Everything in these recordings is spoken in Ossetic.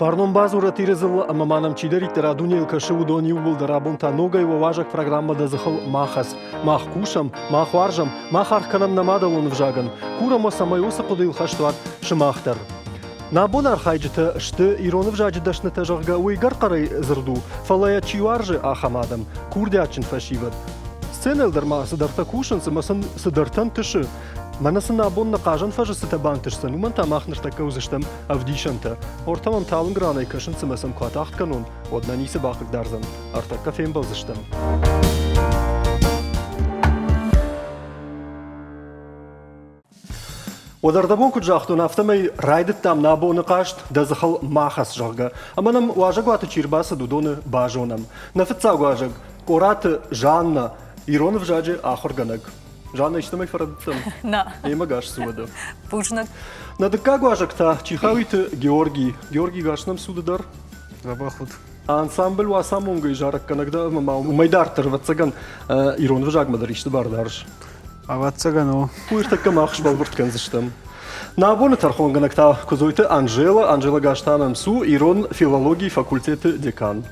Фарнон бадзурӕт Иры дзыллӕ ӕмӕ ма нӕм чидӕриддӕр а дунейыл кӕсы, уыдон иууылдӕр абон та ногӕй уӕ уазӕг программӕ Дӕ дзыхыл ма хӕц. Мах кусӕм, мах уарзӕм, мах аргъ кӕнӕм нӕ мадӕлон ӕвзагӕн. Курӕм уӕ, цӕмӕй уыцы хъуыдыйыл хӕст уат сымах дӕр. Нӕ абон архайджытӕ сты ирон ӕвзаджы дӕснытӕ, зӕгъгӕ, уый гӕркъӕрӕй дзырд у, фӕлӕ йӕ чи уарзы, ахӕм адӕм, курдиатджын фӕсивӕд. Сценӕйыл дӕр ма цыдӕртӕ кусынц ӕмӕ сын цыдӕртӕ нтысы. Мӕнӕ сын абон нӕ хъазӕн фӕзы цытӕ бантысдзӕн, уымӕн та мах ныртӕккӕ уыдзыстӕм ӕвдисӕнтӕ. Ортӕ мӕм талынг ранӕй кӕсынц ӕмӕ сӕм куы атагъд кӕнон, уӕд нӕ ницы бахъыгдардзӕн. Ӕртӕккӕ фембӕлдзыстӕм. Уӕд ӕрдӕбон куыд загътон, афтӕмӕй райдыдтам нӕ абоны хъазт «Дӕ дзыхыл ма хӕц», зӕгъгӕ. Ӕмӕ нӕм уазӕгуаты чи рбацыд, уыдоны базонӕм. Нӕ фыццаг уазӕг Къораты Жаннӕ, ирон ӕвзаджы ахуыргӕнӕг. Жанна, истӕмӕй фӕрӕдыдтӕн? Нӕ. Емӕ гас цы уӕдӕ? Бузныг. Нӕ дыккаг уазӕг та Чихауиты Георгий. Георгий, гас нӕм цуды дӕр? Дзӕбӕх уыд. Ансамбль уацамонгӕй зарӕггӕнӕг дӕ ӕмӕ ма уымӕй дарддӕр, ӕвӕццӕгӕн, ирон ӕвзагмӕ дӕр исты бар дарыс. Ӕвӕццӕгӕн, о. Уый ӕртӕккӕ мах сбӕлвырд кӕндзыстӕм. Нӕ абоны тӕрхонгӕнӕг та Куыдзойты Анжела, Анжела Гастан МСУ, ирон филологийы факультеты декан.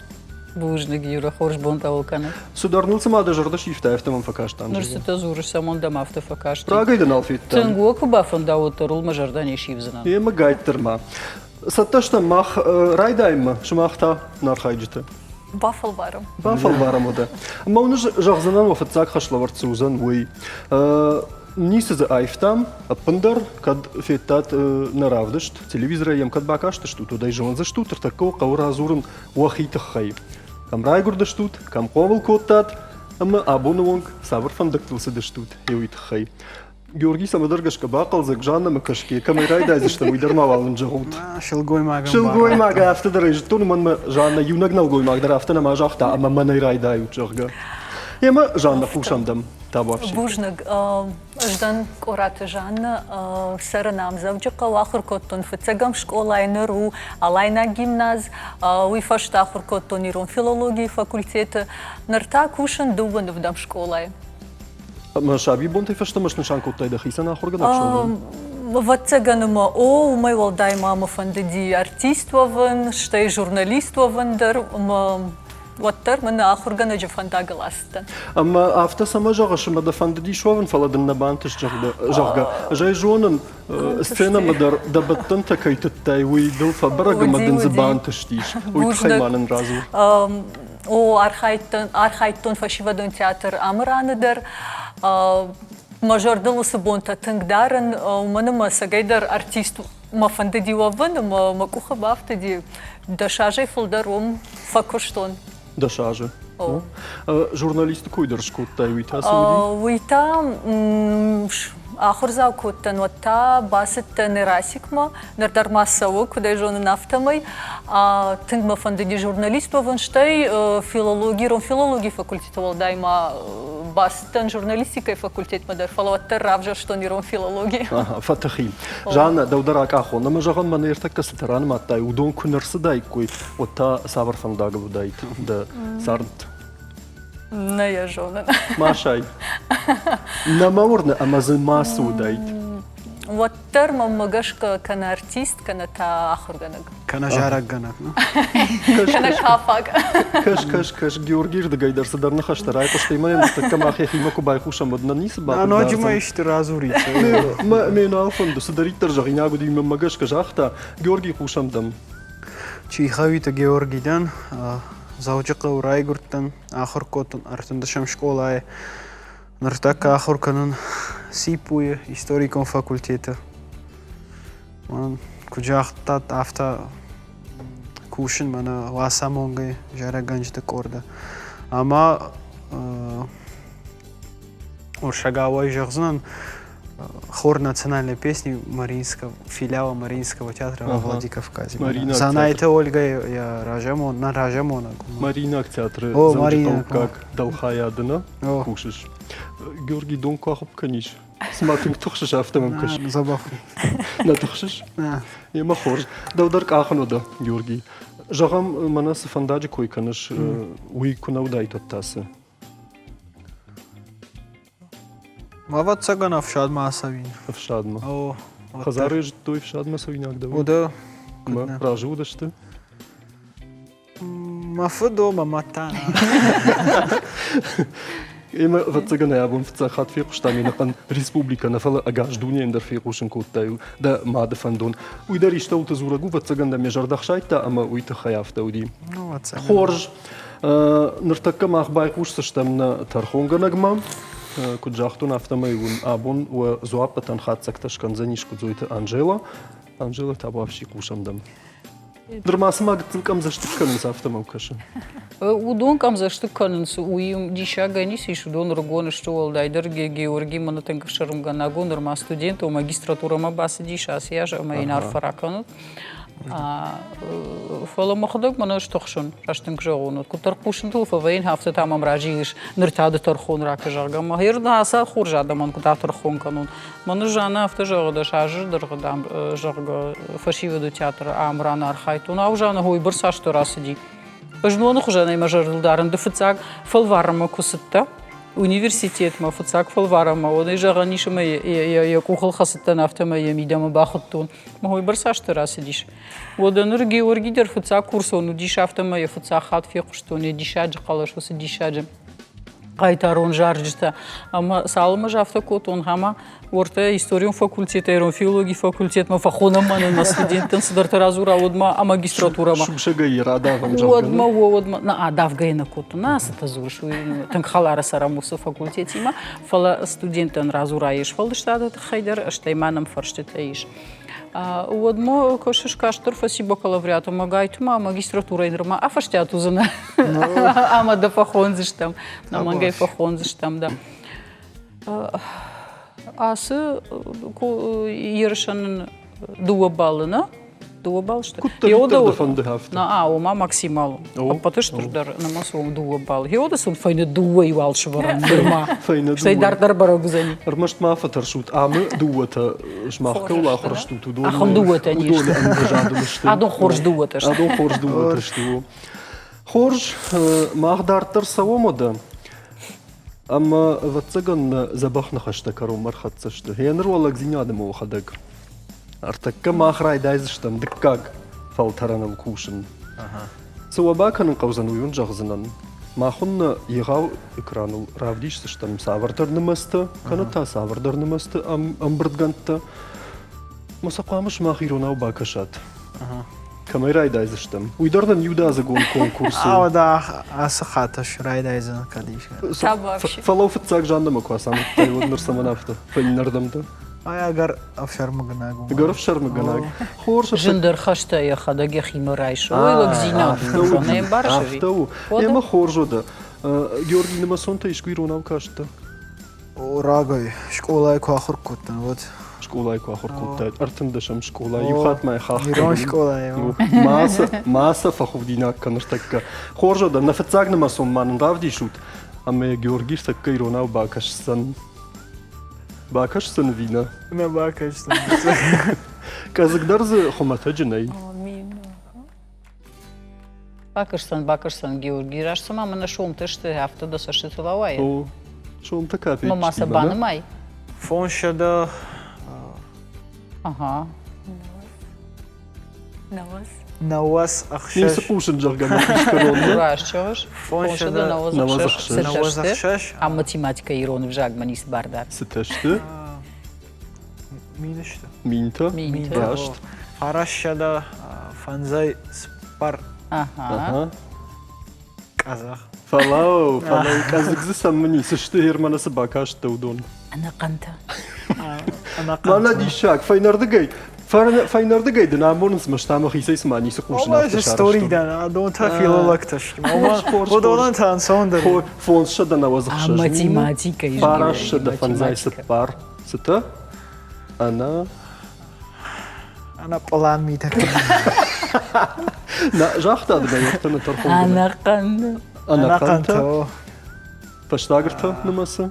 Бузныг, Юра, хорз бон дӕуыл кӕны. Цыдӕр ныл цыма дӕ зӕрдӕ сивта, афтӕ мӕм фӕкаст, Анжела. Ныр цытӕ дзурыс, цӕмӕн дӕм афтӕ фӕкасти? Рагӕй дӕ нал федтам. Тынг уӕ куы бафӕнда, уӕддӕр ыл мӕ зӕрдӕ не сивдзынӕн. Емӕ гайддӕр ма. Цӕттӕ стӕм мах райдайынмӕ, сымах та нӕ архайджытӕ. Бафӕлварӕм. Бафӕлварӕм уӕдӕ. Ӕмӕ уын ӕз зӕгъдзынӕн, уӕ фыццаг хӕслӕвӕрд цы уыдзӕн, уый. Ницы дзы аивтам ӕппындӕр, кӕд федтат нӕ равдыст, телевизорӕй йӕм кӕд бакастыстут, уӕд ӕй зондзыстут, ныртӕккӕ уӕ хъӕуы радзурын уӕхи тыххӕй. Кӕм райгуырдыстут, кӕм хъомыл кодтат ӕмӕ абоны онг цавӕр фӕндӕгтыл цыдыстут, уый тыххӕй. Георгий цӕмӕдӕр гӕсгӕ бахъӕлдзӕг, Жаннӕмӕ кӕсгӕ, кӕмӕй райдайдзыстӕм, уый дӕр ма уал ын зӕгъут. Сылгоймагӕн Сылгоймаг афтӕ дӕр ӕй зыдтон, уымӕн мӕ Жаннӕ иунӕг нӕлгоймаг дӕр афтӕ нӕма загъта, ӕмӕ мӕнӕй райдайут, зӕгъгӕ. Емӕ Жаннӕ, хъусӕм дӕм. Табуафси. Бузныг. Ӕз дӕн Къораты Жаннӕ, цӕрын ам Дзӕуджыхъӕуы, ахуыр кодтон фыццӕгӕм скъолайы, ныр у Алайнаг гимназ. Уый фӕстӕ ахуыр кодтон ирон филологийы факультеты. Ныр та кусын дыууӕ нывдӕм скъолайы. Ӕмӕ сабибонтӕй фӕстӕмӕ снысан кодтай дӕхицӕн ахуыргӕнӕг суӕвын? Ӕвӕццӕгӕн ӕмӕ о, уымӕй уӕлдай ма мӕ фӕндыди артист уӕвын, стӕй журналист уӕвын дӕр ӕмӕ уӕддӕр мын ахуыргӕнӕджы фӕндагыл ацыдтӕн. Ӕмӕ афтӕ цӕмӕ зӕгъыс, ӕмӕ дӕ фӕндыди суӕвын, фӕлӕ дын нӕ бантыст, зӕгъгӕ. Ӕз ӕй зонын, сценӕмӕ дӕр дӕ бӕттӕнтӕ кӕй тыдтай, уый дыл фӕбӕрӕг ӕмӕ дын дзы бантыстис. Уый тыххӕй ма нын радзур. О, архайдтон, архайдтон фӕсивӕдон театр Амыраны дӕр. Мӕ зӕрдыл уыцы бонтӕ тынг дарын, уымӕн ӕмӕ ӕцӕгӕйдӕр артист мӕ фӕндыди уӕвын ӕмӕ мӕ къухы бафтыди. Дӕс азӕй фылдӕр уым фӕкуыстон. Дӕс азы? О. Журналисты кой дӕр скодтай, уый та цы уыди? Уый та ахуырдзау кодтӕн, уӕд та бацыдтӕн Эрасикмӕ, ныр дӕр ма цӕуы, куыд ӕй зонын, афтӕмӕй. Тынг мӕ фӕндыди журналист уӕвын, стӕй филологи, ирон филологийы факультеты уӕлдай ма бацыдтӕн журналистикӕйы факультетмӕ дӕр, фӕлӕ уӕддӕр равзӕрстон ирон филологи. Фӕтыхи. Жанна, дӕу дӕр акъахон. Ӕмӕ зӕгъӕн, мӕнӕ ӕртӕккӕ цытӕ ранымадтай, уыдон куы не рцыдаиккой, уӕд та цавӕр фӕндагыл уыдаид дӕ цард? Нӕ йӕ зонын. Ма сай. Нӕ мӕ уырны ӕмӕ дзы мацы уыдаид. Уӕддӕр мӕнмӕ гӕсгӕ кӕнӕ артист, кӕнӕ та ахуыргӕнӕг. Кӕнӕ зарӕггӕнӕг. Кӕнӕ кафаг. Кӕс, кӕс, кӕс, Георгийы рдыгӕй дӕр цыдӕр ныхӕстӕ райхъуыстай мӕ ныртӕккӕ мах йӕхимӕ куы байхъусӕм, уӕд нӕ ницы бахъыгдардзӕн. Ноджы ма исты радзурид. Мӕ нал фӕнды, цыдӕриддӕр зӕгъинаг уыди, мӕнмӕ гӕсгӕ загъта, Георгий, хъусӕм дӕм. Чихауиты Георгий дӕн, Дзӕуджыхъӕуы райгуырдтӕн, ахуыр кодтон ӕртындӕсӕм скъолайы. Ныртӕккӕ ахуыр кӕнын ЦИПУ-йы историкон факультеты. Куыд загътат, афтӕ кусын мӕнӕ уацамонгӕй зарӕггӕнджыты къорды. Ӕмӕ Урсагауӕй зӕгъдзынӕн, хор национальной песни Мариинского, филиала Мариинского театра во Владикавказе. Занайты Ольга я разамон, на разамонӕг. Мариинаг театры Дзӕуджыхъӕуккаг дӕлхайады нӕ кусыс. Георгий, дон куы ахуыпп кӕнис? Цыма тынг тыхсыс, афтӕ мӕм кӕсы. Дзӕбӕх. Нӕ тыхсыс? Емӕ хорз. Дӕу дӕр къахын уӕдӕ, Георгий. Зӕгъӕм, мӕнӕ цы фӕндаджы кой кӕныс, уый куы нӕ уыдаид, уӕд та цы? Ӕвӕццӕгӕн ӕфсадмӕ ацӕуин. Ӕфсадмӕ? О. Хӕдзары зыдтой ӕфсадмӕ цӕуинаг дӕ? Уыдӕ. Разы уыдысты? Мӕ фыд о, мӕ мад та. Ӕмӕ, ӕвӕццӕгӕн ӕй абон фыццаг хатт фехъуыстам ӕнӕхъӕн республикӕ нӕ, фӕлӕ ӕгас дунейӕн дӕр фехъусын кодтай дӕ мады фӕндон. Уый дӕр истӕуылты дзурӕг у, ӕвӕццӕгӕн дӕм йӕ зӕрдӕ хсайдта ӕмӕ уый тыххӕй афтӕ уыди. Хорз. Ныртӕккӕ мах байхъусдзыстӕм нӕ тӕрхонгӕнӕгмӕ. Куыд загътон, афтӕмӕй уын абон уӕ дзуаппытӕн хатдзӕгтӕ скӕндзӕнис Куыдзойты Анжела. Анжела, табуафси, хъусӕм дӕм. Нырма цыма гыццыл къӕмдзӕстыг кӕнынц, афтӕ мӕм кӕсы. Уыдон къӕмдзӕстыг кӕнынц, уый диссагӕй ницы ис, уыдон ӕрыгон сты, уӕлдайдӕр Георги мӕнӕ тынг ӕфсӕрмгӕнаг у, нырма студент у, магистратурӕмӕ бацыдис ацы аз ӕмӕ йын арфӕ ракӕнут. Фӕлӕ мӕхӕдӕг мӕнӕ стыхсын, раст тынг зӕгъон, куыддӕр хъусынтыл фӕвӕййын, афтӕ та мӕм разилыс, ныр та ды тӕрхон ракӕ, зӕгъгӕ, мӕ ацы хорз адӕмӕн куыд атӕрхон кӕнон. Мӕнӕ Жаннӕ афтӕ зӕгъы, 10 азы дӕргъы, дам, зӕгъгӕ, фӕсивӕды театры Амран архайдтон. Ау, Жаннӕ, уыйбӕрц азты рацыди. Ӕз ноны хуызӕнӕй мӕ зӕрдыл дарын, ды фыццаг фӕлварӕнмӕ куы цыдтӕ, университетмӕ фыццаг фӕлварӕнмӕ, уӕд ӕй зӕгъӕн ис, ӕмӕ йӕ къухыл хӕцыдтӕн, афтӕмӕй йӕ мидӕмӕ бахуыдтон. Мӕ уыйбӕрц азты рацыдис. Уӕдӕ ныр Георги дӕр фыццаг курсон уыдис, афтӕмӕй йӕ фыццаг хатт фехъуыстон йӕ диссаджы хъӕлӕс, уыцы диссаджы хъайтарон зарджытӕ. Ӕмӕ цалынмӕ ӕз афтӕ кодтон, ӕмӕ уӕртӕ историон факультетӕй ирон филологийы факультетмӕ фӕхонӕм мӕнӕн мӕ студенттӕн цыдӕртӕ радзура, уӕдмӕ а магистратурӕмӕ. Сусӕгӕй йӕ радавӕм, Уӕдмӕ, уӕдмӕ, нӕ, адавгӕ йӕ нӕ кодтон, нӕ, цытӕ дзурыс, уый тынг хӕлары цӕрӕм уыцы факультетимӕ, фӕлӕ студенттӕн радзура йе сфӕлдыстады тыххӕй дӕр, стӕй ма нӕм фӕрстытӕ ис. Уӕдмӕ кӕсыс, кӕстӕр фӕци бакалавриат ӕмӕ гайтма магистратурӕйы нырма афӕстиат уыдзынӕ ӕмӕ дӕ фӕхондзыстӕм, нӕмӕнгӕй фӕхондзыстӕм дӕ. Ацы ерысӕн дыууӕ баллы нӕ? Дыууӕ баллы сты. Куыддӕриддӕр дӕ фӕнды, афтӕ. На, ома максималон. Ӕппӕты стырдӕр нымӕц у дыууӕ баллы. Геоды сын фӕйнӕ дыууӕйы уал сывӕрӕм нырма. Фӕйнӕ Стӕй дарддӕр бӕрӕг уыдзӕни. Ӕрмӕст ма фӕтӕрсут, амы дыууӕтӕ сымах кӕуыл ахуыр стут, уыдон Ахӕм дыууӕтӕ не уыдоны ӕмвӕзадыл сты. Адон хорз дыууӕтӕ сты. Адон хорз дыууӕтӕ сты. Хорз, мах дарддӕр цӕуӕм уӕдӕ. Ӕмӕ, ӕвӕццӕгӕн, дзӕбӕх ныхӕстӕ кӕронмӕ ӕрхӕццӕ сты. Гъеныр уӕ лӕгдзинады уӕхӕдӕг. Ӕртӕккӕ мах райдайдзыстӕм дыккаг фӕлтӕрӕныл кусын. Цы уӕ бакӕнын хъӕудзӕн, уый уын зӕгъдзынӕн. Мах уын нӕ егъау экраныл равдисдзыстӕм цавӕрдӕр нымӕцтӕ, кӕнӕ та цавӕрдӕр нымӕцты ӕмбырдгӕндтӕ. Ӕмӕ сӕ хъуамӕ сымах иронау бакӕсат. Кӕмӕй райдайдзыстӕм? Уый дӕр нын иудадзыгон конкурс у. Ау, да, ацы хатт ӕз райдайдзӕн кӕд ис. Фӕлӕ фыццаг Жаннӕмӕ куы ацамыдтай, уӕд ныр цӕмӕн афтӕ фӕиннӕрдӕм дӕ? Ай ӕгӕр ӕфсӕрмыгӕнаг у. Ӕгӕр ӕфсӕрмыгӕнаг. Хорз. Зындӕр хӕстӕ йӕхӕдӕг йӕхимӕ райсы. Ой, лӕгдзинад у. Нӕ ӕмбарыс ӕви? Афтӕ у. Ӕмӕ хорз уӕдӕ. Георгий нымӕцонтӕ искуы иронау касттӕ? О, рагӕй. Скъолайы куы ахуыр кодтан, уӕд. Скъолайы куы ахуыр кодтай, ӕртындӕсӕм скъола, иу хатт ма хахх Ирон скъолайы. Ма сӕ фӕхудинаг кӕн ныртӕккӕ. Хорз уӕдӕ, нӕ фыццаг нымӕцон ма нын равдисут, ӕмӕ Георгий тӕккӕ иронау бакӕсдзӕн. Бакӕсдзӕн ӕви нӕ? Нӕ бакӕсдзӕн. Къӕдзыг дӕр дзы хуымӕтӕджы нӕй. Бакӕсдзӕн, бакӕсдзӕн, Георгий. Раст цыма мӕнӕ сомтӕ сты, афтӕ дӕ цӕстытыл ауайы. О, сомтӕ капечки. Ма сӕ банымай. 500. Ага. Науӕдз. 96. Ницы хъусын, зӕгъгӕ, мӕ кӕнон. Раст зӕгъыс. 596. 96. А математикӕ ирон ӕвзагмӕ ницы бар дары. Цытӕ сты? Мин сты. Минтӕ? Минтӕ. Раст. 954. Ага. Къӕдзӕх. Фӕлӕуу, фӕлӕуу, къӕдзыг дзы цӕмӕн ницы сты, Германы цы бакасттӕ уыдон? Ӕнӕхъӕнтӕ. Мӕнӕ диссаг, фӕйнӕрдыгӕй фӕйнӕрдыгӕй дын амонынц мӕ ӕмӕ хицӕй цыма ницы хъусын афтӕ истори дӕн, адон та филологтӕ сты. Уыдонӕн та ӕнцондӕр. 596. Математикӕ ис. 954. Цытӕ? Ӕнӕ Ӕнӕ пълан митӕ Нӕ, загъта дын ӕртӕ нӕ тӕрхон. Ӕнӕхъӕн. Ӕнӕхъӕнтӕ. Фӕстаг ӕртӕ нымӕцы.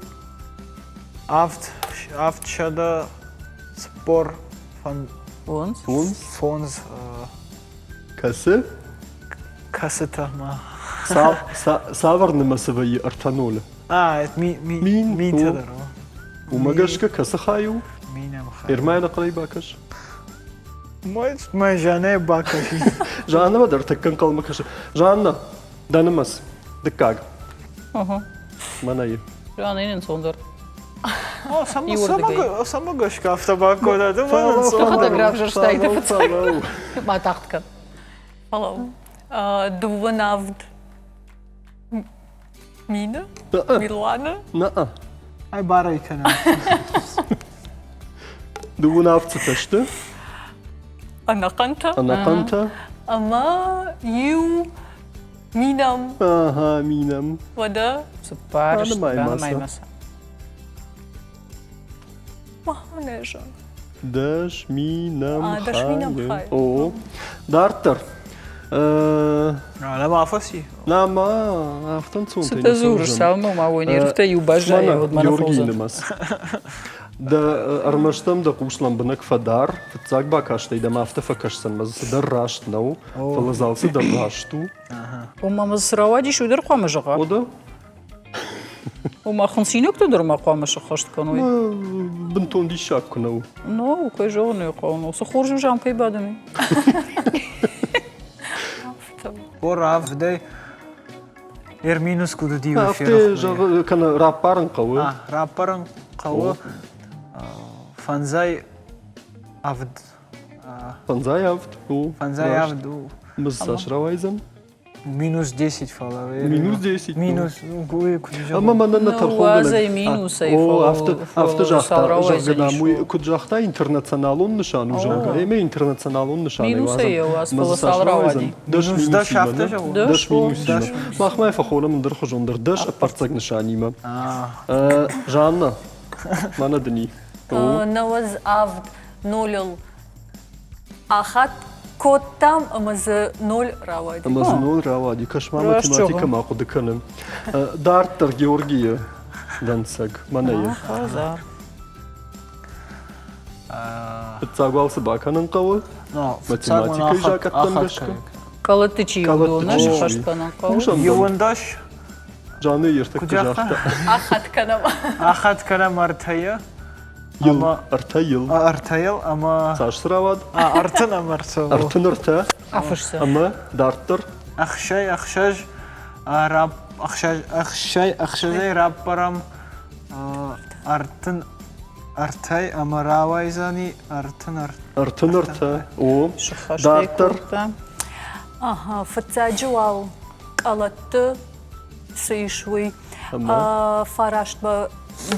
745 Фондз. Фондз. Фондз. Кӕцы? Кӕцытӕ ма? Цавӕр нымӕцы вӕййы ӕртӕ нолы? А, мин, минтӕ дӕр. Уымӕ гӕсгӕ кӕцы хай у? Минӕм хай. Эрмӕ ӕнӕхъӕнӕй бакӕс. Мӕ Жаннӕ бакӕси. Жаннӕмӕ дӕр тӕккӕ ӕнхъӕлмӕ кӕсы. Жанна! Дӕ нымӕц. Дыккаг. Мӕнӕ и. Жанна ӕнцондӕр. Цӕмӕ гӕсгӕ афтӕ бакодта? Дӕхӕдӕг равзӕрстай дӕ фыццаг. Ма тагъд кӕн. Фӕлӕуу. Дыууын авд мины? Милуаны? Нӕ. Ай барӕй кӕнӕм. Дыууын авд цытӕ сты? Ӕнӕхъӕнтӕ. Ӕнӕхъӕнтӕ. Ӕмӕ иу минӕм. Ага, минӕм. Уӕдӕ? Цыппар банымай ма сӕ. Нӕ зонын. Дӕс минӕм хайы. О, дарддӕр. Нӕма фӕци? Нӕма, афтӕ ӕнцонтӕй Цытӕ дзурыс, цалынмӕ ма уой нервтӕ иу баззайы, уӕд мӕ Георгийы нымӕц. Дӕ ӕрмӕст ӕм дӕ хъус лӕмбынӕг фӕдар, фыццаг бакастӕй дӕм афтӕ фӕкӕсдзӕн, мӕ дзы цыдӕр раст нӕу, фӕлӕ дзы алцыдӕр раст у. Ома мӕ цы рауадис, уый дӕр хъуамӕ зӕгъа? О, да. Ома хынцинӕгтӕ дӕр ма хъуамӕ сӕххӕст кӕной? Бынтон диссаг куы нӕу. Ну, кӕй зӕгъын ӕй хъӕуы, цы хорз у зам кӕй бадӕм. Боравдӕй Эрминус куыд уыди, уый Афтӕ зӕгъы, кӕнӕ раппарын хъӕуы. Раппарын хъӕуы фӕндзай авд. Фӕндзай авд у. Фӕндзай авд у. Мыз цас рауайдзӕн? Минус 10 фӕлӕ. Минус 10? Минус, ну, куыд Ӕмӕ мӕнӕн нӕ тӕрхонгӕнӕг. минусӕй, О, афтӕ, афтӕ загъта, зӕгъгӕ, дам, уый куыд загъта, интернационалон нысан у, зӕгъгӕ, ӕмӕ интернационалон нысанӕй Минусӕй йӕ уадз, фӕлӕ цал рауади? Дӕс минусимӕ. Дӕс минусимӕ. Махмӕ фӕхонӕм ӕндӕрхуызон дӕр дӕс ӕппӕрццӕг нысанимӕ. Жанна, мӕнӕ дын и. 97 нолыл Ахатт кодтам ӕмӕ дзы ноль рауади. Ӕмӕ дзы ноль рауади. Кӕс-ма, математикӕмӕ хъуыды кӕнын. Дарддӕр Георгийы дӕнцӕг мӕнӕ йӕ. Фыццаг уал цы бакӕнын хъӕуы? Математикӕйы закъӕттӕм гӕсгӕ. Къӕлӕтты чи уыдон сыххӕст кӕнын хъӕуы. Иуӕндӕс. Жанны ертӕккӕ загъта. Ахатт кӕнӕм. Ахатт кӕнӕм ӕртӕйы. Йыл, ӕртӕйыл. Ӕртӕйыл ӕмӕ... Цас цы рауад? Ӕртын ӕмӕ ӕртӕ. Ӕртын ӕртӕ. Афыссы. Ӕмӕ дарддӕр? Ӕхсӕй ӕхсӕз, ӕхсӕз, ӕхсӕй ӕхсӕзӕй раппарӕм ӕртын ӕртӕй ӕмӕ рауайдзӕни ӕртын ӕртӕ. Ӕртын ӕртӕ, о. Дарддӕр? Ага, фыццаджы уал къӕлӕтты цы ис, уый. Фарастмӕ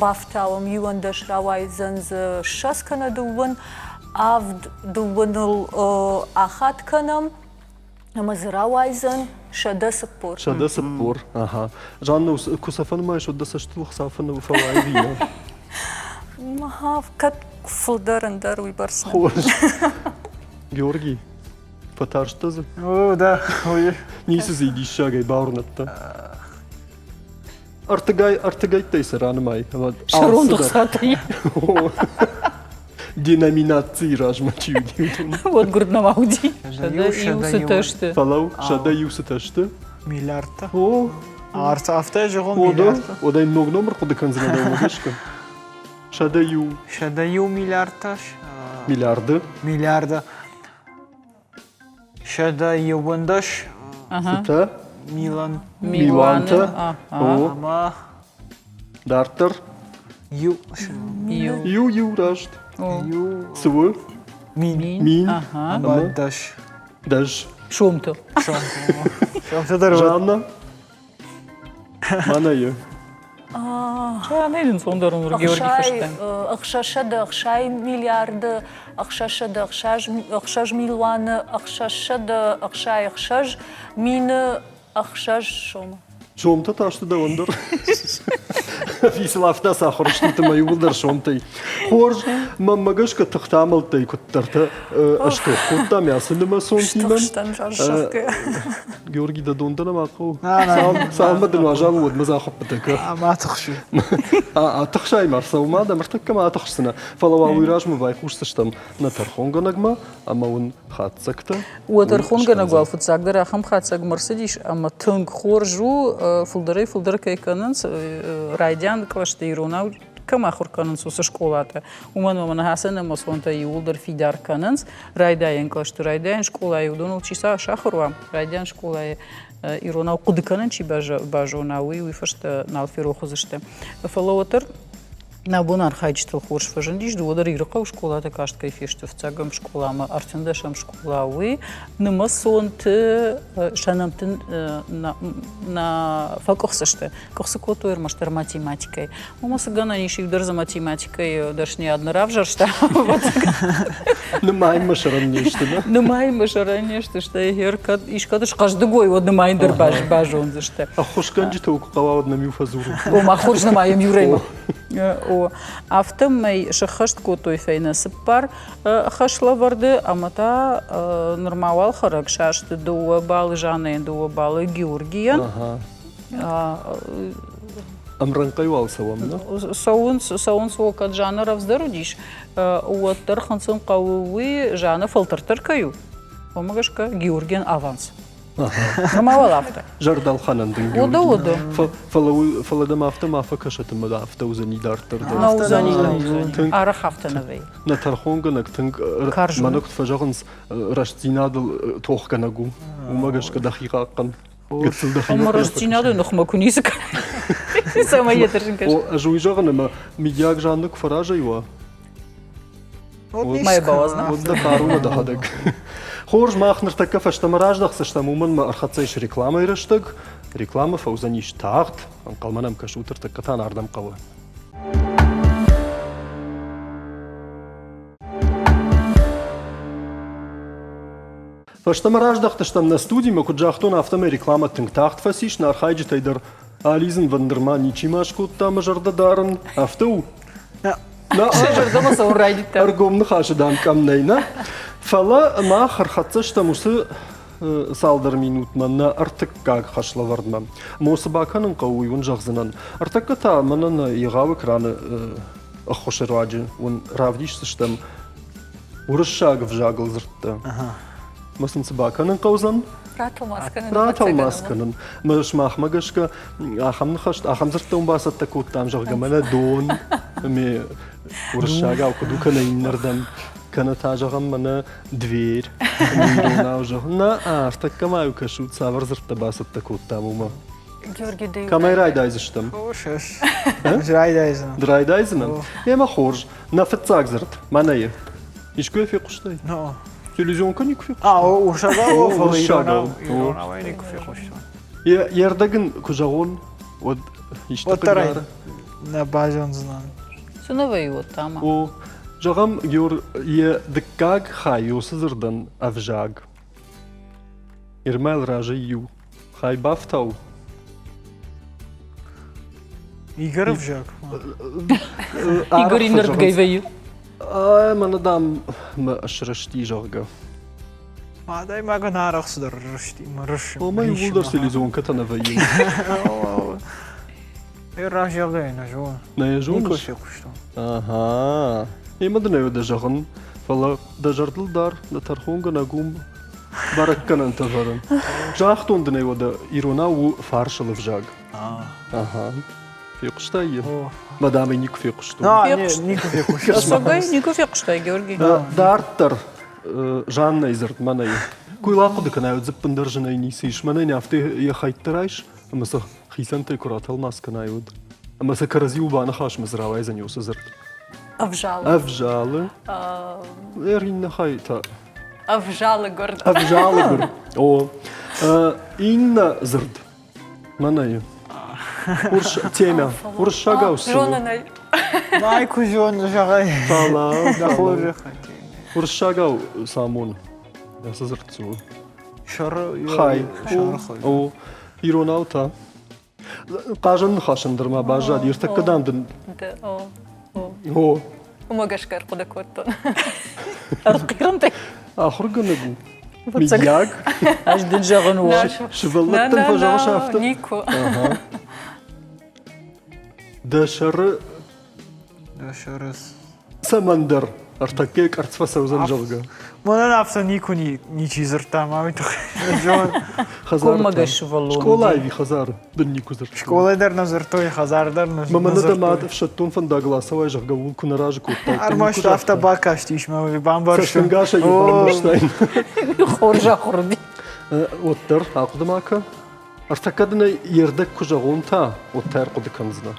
бафтауӕм, 11 рауайдзӕн дзы 20 кӕнӕ дыууын, авд дыууыныл ахатт кӕнӕм, ӕмӕ дзы рауайдзӕн 140. 140, ага. Жанна, куы сӕ фӕнымайыс, уӕд дӕ цӕстыл хуыцау фӕуайы ӕви нӕ? Кӕд фылдӕр ӕндӕр уыйбӕрц. Хорз. Георгий, Фӕтарстӕ дзы? О, да, ой. Ницы дзы диссагӕй бауырныдта. Ӕртыгай, ӕртыгӕйттӕй сӕ ранымай. Сӕронд ӕхцатӕй. Деноминацийы размӕ чи уыди, уыдон. Уӕд гуырд нӕма уыди. 101 цытӕ сты. Фӕлӕу, 101 цытӕ сты. Миллиардтӕ. О. Арт афтӕ зӕгъон миллиардтӕ. Ода ног номыр хъуыды кӕндзынӕ дӕумӕ гӕсгӕ. 101. 101 миллиардтӕ. Миллиарды. Миллиарды. 111 Цытӕ? Милан. Милуантӕ. О. Дарддӕр? Иу. Иу, иу раст. Иу. Цы у? Мин. Мин. Ӕмӕ дӕс. Дӕс. Сомты. Сомты дӕр. Жанна? Мӕнӕ Жанна ӕнцондӕр у Георгий фыстӕн. 660 миллиарды, 666 милуаны, 666 мины ӕхсӕз сомы. Сомтӕ та сты дӕуӕн дӕр. Фисыл афтӕ сахуыр стут ӕмӕ иууылдӕр сомтӕй. Хорз, мӕнмӕ гӕсгӕ тыхтӕ-амӕлттӕй куыддӕртӕ ӕстох кодтам ацы нымӕцонтимӕ. Георгий, дӕ дон дӕ нӕма хъӕуы? Цалынмӕ дын уазал у, уӕдмӕ дзы ахуыппытӕ кӕ. Атыхсы. Атыхсай ма, цӕума дӕм ӕртӕккӕ ма атыхсдзынӕ. Фӕлӕ уал уый размӕ байхъусдзыстӕм нӕ тӕрхонгӕнӕгмӕ ӕмӕ уын хатдзӕгтӕ. Уӕ тӕрхонгӕнӕг уал фыццагдӕр ахӕм хатдзӕгмӕ рцыдис, ӕмӕ тынг хорз у, фылдӕрӕй-фылдӕр кӕй кӕнынц райдиан кълӕсты иронау кӕм ахуыр кӕнынц, уыцы скъолатӕ. Уымӕн ӕмӕ ныхасӕн ӕмӕ сонтӕ иууылдӕр фидар кӕнынц. Райдайӕн кълӕсты, райдайӕн скъолайы уыдоныл чи сахуыр уа, райдиан скъолайы. Иронау хъуыды кӕнын чи базона, уый уый фӕстӕ нал ферох уыдзысты. Фӕлӕ уӕддӕр нӕ бон архайджытыл хорз фӕзындис, дыууӕ дӕр Ирыхъӕуы скъолаты каст кӕй фесты, фыццагӕм скъоламӕ, ӕртындӕсӕм скъола, уый нымӕцонты сӕ нӕмтты нӕ фӕкъуыхцы сты. Къуыхцы кодтой ӕрмӕстдӕр математикӕйы. Уымӕ цы гӕнӕн ис, иу дӕр дзы математикӕйы дӕсныйад нӕ равзӕрста. Нымайынмӕ сӕрӕн не сты, нӕ? Нымайынмӕ сӕрӕн не сты, стӕй кӕд искӕд схъӕздыг уой, уӕд нымайын дӕр базондзысты. Ӕххуысгӕнджытӕ куы хъӕуа, уӕд нӕм-иу фӕдзурут. Ома хорз нымайӕм Юрӕимӕ. О, афтӕмӕй сӕххӕст кодтой фӕйнӕ цыппар хӕслӕвӕрды ӕмӕ та нырма уал хӕрӕг састы дыууӕ балы Жаннӕйӕн, дыууӕ балы Георгийӕн. Ӕмрӕнхъӕй уал цӕуӕм, нӕ? Цӕуынц, цӕуынц, о, кӕд Жанна рӕвдздӕр уыдис, уӕддӕр хынцын хъӕуы уый, Жанна фӕлтӕрддӕр кӕй у, уымӕ гӕсгӕ Георгийӕн аванс. Нырма уал афтӕ. Зӕрдӕлхӕнӕн дын Георги. Уыды, уыды. Фӕлӕ, фӕлӕ дӕм афтӕ ма фӕкӕсӕт ӕмӕ афтӕ уыдзӕни дарддӕр дӕр. Нӕ уыдзӕни, нӕ уыдзӕни. Арӕх афтӕ нӕ вӕййы. Нӕ тӕрхонгӕнӕг тынг, мӕнӕ куыд фӕзӕгъынц, рӕстдзинадыл тохгӕнӕг у. Уымӕ гӕсгӕ дӕхи хъахъхъӕн. Гыццыл дӕхи Ӕмӕ рӕстдзинады ныхмӕ куы ницы кӕны. Цӕмӕй йӕ тӕрсын кӕсы. Ӕз уый зӕгъын, ӕмӕ мидиаг жанны куы фӕразӕй уа, Мӕ бауадз, уӕд дӕ хъару дӕхӕдӕг. Хорз, мах ныртӕккӕ фӕстӕмӕ раздӕхдзыстӕм, уымӕн ма ӕрхӕццӕ ис рекламӕйы рӕстӕг. Рекламӕ фӕуыдзӕнис тагъд. Ӕнхъӕлмӕ нӕм кӕсут, ӕртӕккӕ та ардӕм хъӕуы. Фӕстӕмӕ раздӕхтыстӕм нӕ студимӕ, куыд загътон, афтӕмӕй рекламӕ тынг тагъд фӕцис, нӕ архайджытӕй дӕр алидзынвӕнд нырма ничима скодта мӕ зӕрдӕ дарын. Афтӕ у? Нӕ зӕрдӕмӕ цӕуын райдыдта. Ӕргом ныхасы дам къӕм нӕй, нӕ? Фӕлӕ мах ӕрхӕццӕ стӕм уыцы цалдӕр минутмӕ нӕ ӕртыккаг хӕслӕвӕрдмӕ. Мосы бакӕнын хъӕуы, уый уын зӕгъдзынӕн. Ӕртӕккӕ та мӕнӕ нӕ егъау экраны ӕххуысы руаджы уын равдисдзыстӕм уырыссаг ӕвзагыл дзырдтӕ. Мӕ сын цы бакӕнын хъӕудзӕн? Ратӕлмац кӕнын. Ратӕлмац кӕнын. Мӕ сымахмӕ гӕсгӕ ахӕм ныхӕстӕ, ахӕм дзырдтӕ уын бацӕттӕ кодтам, зӕгъгӕ, мӕнӕ дон, ме уырыссагау куыд у кӕнӕ иннӕрдӕм, кӕнӕ та зӕгъӕм мӕнӕ дверь, иронау зӕгъ. Нӕ, ӕртӕккӕ ма-иу кӕсут, цавӕр дзырдтӕ бацӕттӕ кодтам, уымӕ. Георгий, ды Кӕмӕй райдайдзыстӕм? Хорз, райдайдзынӕн. Ды райдайдзынӕ? Емӕ хорз. Нӕ фыццаг дзырд, мӕнӕйы. Искуы фехъуыстай? Но. Телевизионка никуы фехъуыстай? А, уырыссагау, фӕлӕ иронау, иронау никуы фехъуыстон. Йе рдӕг ын куы зӕгъон, уӕд исты Уӕддӕр ӕй нӕ базондзынӕн. Цы нӕ вӕййы уӕд та ма? О, зӕгъӕм, Геор, йӕ дыккаг хай уыцы дзырдӕн ӕвзаг. Ирмӕл разӕй иу хай бафтау. Игоры взаг. Игорь иннӕрдыгӕй вӕййы. Мӕнӕ, дам, мӕ срысти, зӕгъгӕ. Адӕймагӕн арӕх цыдӕр рысти, рысы. Омӕ иууылдӕр селезонкӕтӕ нӕ вӕййынц. Разӕгъгӕ нӕ зонын. Нӕ йӕ зоныс? Никуы фехъуыстон. Ага. Емӕ дын ӕй дӕ зӕгъын, фӕлӕ дӕ зӕрдыл дар, дӕ тӕрхонгӕнӕг уым бӕрӕггӕнӕнтӕ вӕры. Загътон дын ӕй уӕдӕ, иронау у фарсыл ӕвзаг. Ага. Фехъуыстай йӕ? Мадам ӕй никуы фехъуыстон. Никуы фехъуыстон. Ӕцӕгӕй никуы фехъуыстай, Георгий? Дарддӕр Жаннӕйы дзырд мӕнӕй. Куы йыл ахъуыды кӕнай, уӕд дзы ӕппындӕр зынӕй ницы ис. Мӕнӕн афтӕ йӕ хӕйттӕ райс, ӕмӕ сӕ хицӕнтӕй куы ратӕлмац кӕнай, уӕд. Ӕмӕ сӕ кӕрӕдзиуыл баныхасмӕ дзы рауайдзӕни уыцы дзырд. Ӕвзалы. Ӕвзалы. Иннӕ хай та. Ӕвзалы гуырд. Ӕвзалы гуырд. О. Иннӕ дзырд. Мӕнӕй. Урс темӕ. Уырыссагау цы у? Зонын ӕй. Май куы зоны, зӕгъай. Фӕлӕ. Дӕ хорзӕхӕй. Уырыссагау цы амоны? Цы дзырд цы у? Сӕры хай. Сӕры хай. О, иронау та. Хъазӕн ныхасӕн дӕр ма баззад. Ӕртӕккӕ дам дын. О. Уымӕ гӕсгӕ ӕрхъуыды кодтон. Ӕртхъирӕнтӕ. Ахуыргӕнӕг у. Мыййаг? Ӕз дын зӕгъын, о. Сывӕллӕттӕн фӕзӕгъыс афтӕ? Никуы. Дӕ сӕры Дӕ сӕры цӕмӕндӕр ӕртӕккӕ къӕрцц фӕцӕудзӕн, зӕгъгӕ. Мӕнӕн афтӕ никуы ничи дзырдта, ма уый тыххӕй. Коммӕгӕс сывӕллон. Скъолайы ӕви хӕдзары дын никуы дзырдтой? Скъолайы дӕр нӕ дзырдтой, хӕдзары дӕр нӕ дзырдтой. Мӕнӕ дӕ мад ӕфсӕддон фӕндагыл ацӕуай, зӕгъгӕ, ууыл куы нӕ разы кодтай. Ӕрмӕст афтӕ бакастис мӕ, бамбӕрстон. Цӕстӕнгасӕй бамбӕрстай. Хорз ахуыр уыди. Уӕддӕр ахъуыды ма кӕ. Ӕртӕккӕ дын ӕй йе рдӕг куы зӕгъон та, уӕд та ӕрхъуыды кӕндзынӕ.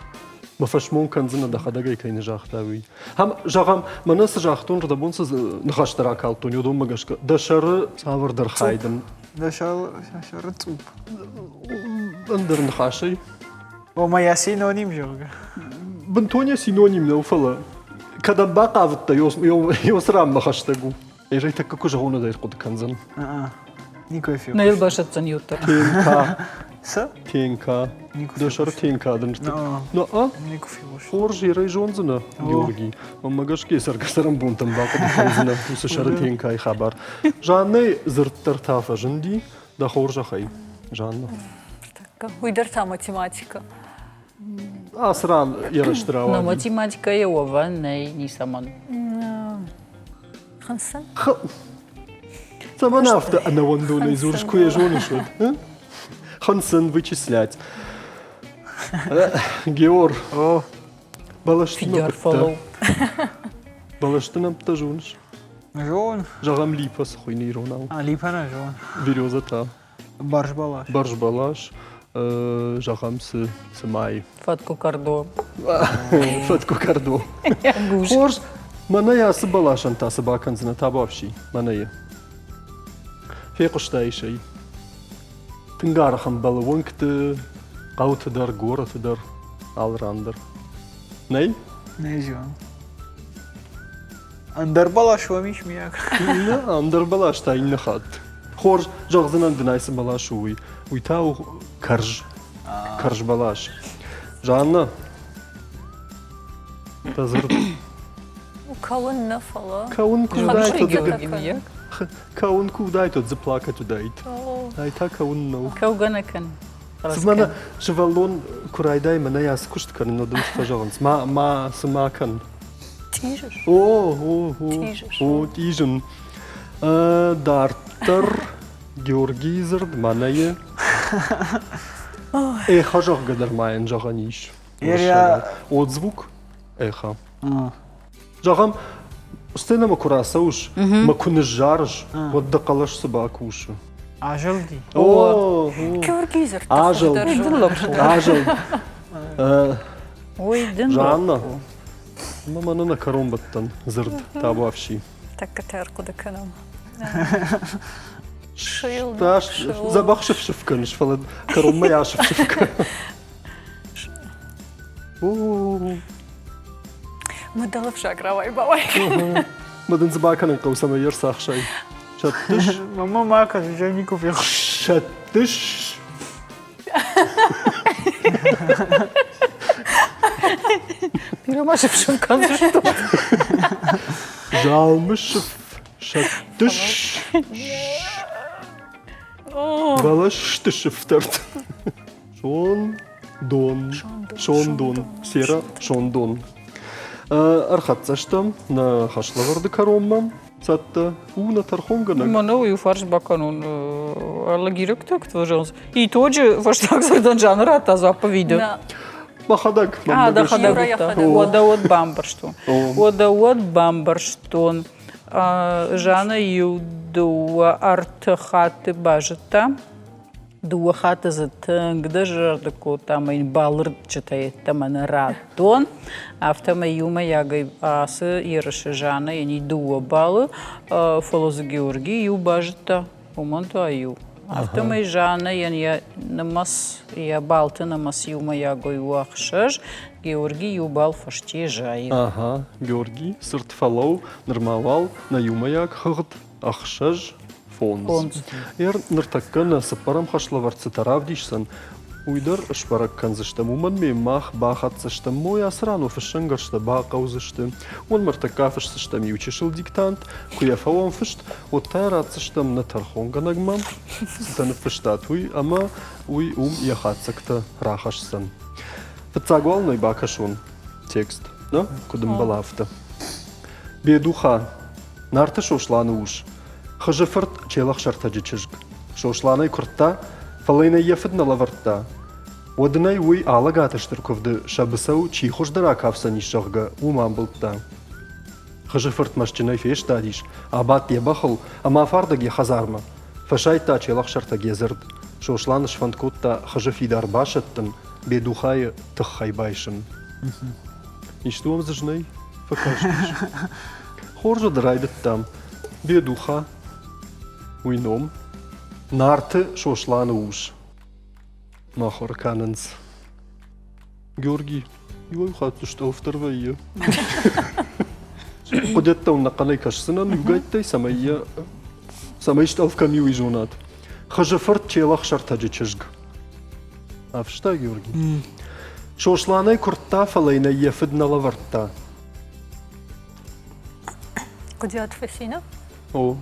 Мӕ фӕсмон кӕндзынӕ, дӕхӕдӕг ӕй кӕй нӕ загътай, уый. Ам, зӕгъӕм, мӕнӕ цы загътон, рдӕбон цы ныхӕстӕ ракалдтон, уыдонмӕ гӕсгӕ дӕ сӕры цавӕрдӕр хай дын. Дӕ сӕры цъупп. Ӕндӕр ныхасӕй. Ома йӕ синоним, зӕгъгӕ. Бынтон йӕ синоним нӕу, фӕлӕ кӕдӕм бахъавыдтӕ, ёсы ранмӕ хӕстӕг у. Ӕз ӕй тӕккӕ куы зӕгъон, ӕз ӕрхъуыды кӕндзӕн. Никой Нӕ йыл басӕтдзӕн иуттӕ. Тенка. Цы? Тенка. Дӕ сӕры тенка дын Ну, а? Хорз, ерӕй зондзынӕ, Георгий. Мӕнмӕ гӕсгӕ цӕргӕ-цӕрӕнбонтӕм бахъуыды кӕндзынӕ уыцы сӕры тенкайы хабар. Жаннӕйы дзырд дӕр та фӕзынди, дӕ хорзӕхӕй, Жанна. Уый дӕр та математикӕ. Ацы ран ерысты рауади. Но математикӕйы уӕвӕн нӕй ницӕмӕн. Хынцын? Цӕмӕн афтӕ ӕнӕуӕндонӕй дзурыс, куы йӕ зоныс, уӕд? Хынцын, вычислять. Геор, бӕлӕсты нӕмттӕ. Бӕлӕсты нӕмттӕ зоныс? Зон. Зӕгъӕм, липа цы хуыйны иронау? А, липа нӕ зон. Береза та? Бӕрзбӕлас. Бӕрзбӕлас, зӕгъӕм, цы, цы мӕй? Фӕткъуы кӕрдо. Фӕткъуы кӕрдо. Хорз, мӕнӕ ацы бӕласӕн та цы бакӕндзынӕ, табуафси, мӕнӕйы. Фехъуыстаис ӕй. Тынг арӕх ӕмбӕлы уынгты, хъӕуты дӕр, горӕты дӕр, алы ран дӕр. Нӕй? Нӕ зон. Ӕндӕр бӕлас уӕм ис, мийаг? Нӕ, ӕндӕр бӕлас та иннӕ хатт. Хорз, зӕгъдзынӕн дын ай цы бӕлас у, уый. Уый та у кӕрз. Кӕрз бӕлас. Жанна, дӕ дзырд. Кӕуын нӕ, фӕлӕ. Кӕуын куы уыдаид, кӕуын куы уыдаид, уӕд дзы плакать уыдаид. Ай та кӕуын нӕу. Кӕугӕ нӕ кӕн. Цымӕ сывӕллон куы райдайы мӕнӕ ацы куыст кӕнын, уӕд ын цы фӕзӕгъынц? Ма, ма, цы ма кӕн? Тъизыс. О, о, о, о, тъизын. Дарддӕр Георгийы дзырд мӕнӕйы эхо зӕгъгӕ дӕр ма йын зӕгъӕн ис. Отзвук эхо. Зӕгъӕм, сценӕмӕ куы рацӕуыс, мӕ куы ныззарыс, уӕд дӕ хъӕлӕс цы бакусы? Азылди. О, Георгийы дзырд. Азылд. Азылд. Ой, дын Жанна, мӕ мӕнӕ нӕ кӕронбӕттӕн дзырд табуафси. Тӕккӕтӕ ӕрхъуыды кӕнӕм. Дзӕбӕх сыф-сыф кӕныс, фӕлӕ кӕронмӕ асыф-сыф кӕн. Мадӕлы ӕвзаг рауай-бауай. Мӕ дын дзы бакӕнын хъӕуы, цӕмӕй йӕ рцахсай. Сӕттыс? Мама ма кӕс, уже никуы фехъуыстон. Сӕттыс? Бирӕ ма сыфсым кӕндзыстут. Залмы сыф сӕттыс. Бӕлӕсты сыфтӕрт. Сон дон. Сондон. Сера сондон. Ӕрхӕццӕ стӕм нӕ хӕслӕвӕрды кӕронмӕ. Цӕттӕ у нӕ тӕрхонгӕнӕг. Мӕнӕ иу фарст бакӕнон. Лагирӕгтӕ куыд фӕзӕгъынц? Итоджы фӕстаг дзырдӕн Жанна радта дзуапп ӕви Мӕхӕдӕг. А, дӕхӕдӕг уыдтӕ. Уӕдӕ уӕд бамбӕрстон. Уӕдӕ уӕд бамбӕрстон. Жанна иу дыууӕ ӕртӕ хатты базыдта. Дыууӕ хатты дзы тынг дызӕрдыг кодта ӕмӕ йын балырдджытӕ йеддӕмӕ нӕ радтон. Афтӕмӕй иумӕйагӕй ацы ерысы Жаннӕ йын дыууӕ баллы, фӕлӕ дзы Георгий иу базыдта, уымӕн та иу. Афтӕмӕй Жаннӕйӕн йӕ нымӕц, йӕ балты нымӕц иумӕйагӕй у ӕхсӕз, Георгий иу балл фӕсте зайы. Ага, Георгий, цырд фӕлӕуу, нырма уал нӕ иумӕйаг хыгъд ӕхсӕз фондз. Ер ныртӕккӕ нӕ цыппӕрӕм хӕслӕвӕрд цытӕ равдисдзӕн, уый дӕр сбӕрӕг кӕндзыстӕм. Уымӕн ме мах бахӕццӕ стӕм мой ацы ран уӕ фыссӕнгӕрзтӕ бахъӕудзысты. Уӕд ныртӕккӕ афысдзыстӕм иу чысыл диктант, куы йӕ фӕуӕм фыст, уӕд та йӕ ратдзыстӕм нӕ тӕрхонгӕнӕгмӕ, цытӕ ныффыстат, уый ӕмӕ уый уым йӕ хатдзӕгтӕ рахӕсдзӕн. Фыццаг уал нӕ бакӕсон текст, нӕ? Куыд ӕмбӕлы, афтӕ. Бедуха, Нарты Сосланы ус, Хызы фырт Челӕхсӕртӕджы чызг, Сосланӕй куырдта, фӕлӕ йын ӕй йӕ фыд нӕ лӕвӕрдта. Уӕд ын ӕй уый Алӕгаты стыр куывды сӕ быцӕу чи хуыздӕр акафдзӕнис, зӕгъгӕ, уым амбылдта. Хызы фырт мӕстджынӕй фестадис, абадт йӕ бӕхыл ӕмӕ афардӕг йӕ хӕдзармӕ. Фӕсайдта Челӕхсӕртӕг йӕ дзырд. Сослан сфӕнд кодта Хызы фидар басӕттын, Бедухайы тыххӕй байсын. Исты уӕм дзы знӕй фӕкастис? Хорз уӕд райдыдтам. Бедуха, уый ном, Нарты Сосланы ус. Махуыр кӕнынц. Георгий, иуӕй хатт стъӕлфдӕр вӕййы. Хъуыдӕттӕ ӕнӕхъӕнӕй кӕсдзынӕн иугӕйттӕй, цӕмӕй йӕ цӕмӕй стъӕлф кӕм и, уый зонат. Хызы фырт Челӕхсӕртӕджы чызг. Афыста Георгий. Сосланӕй куырдта, фӕлӕ йын ӕй йӕ фыд нӕ лӕвӕрдта. Хъуыдиат фӕци, нӕ? О.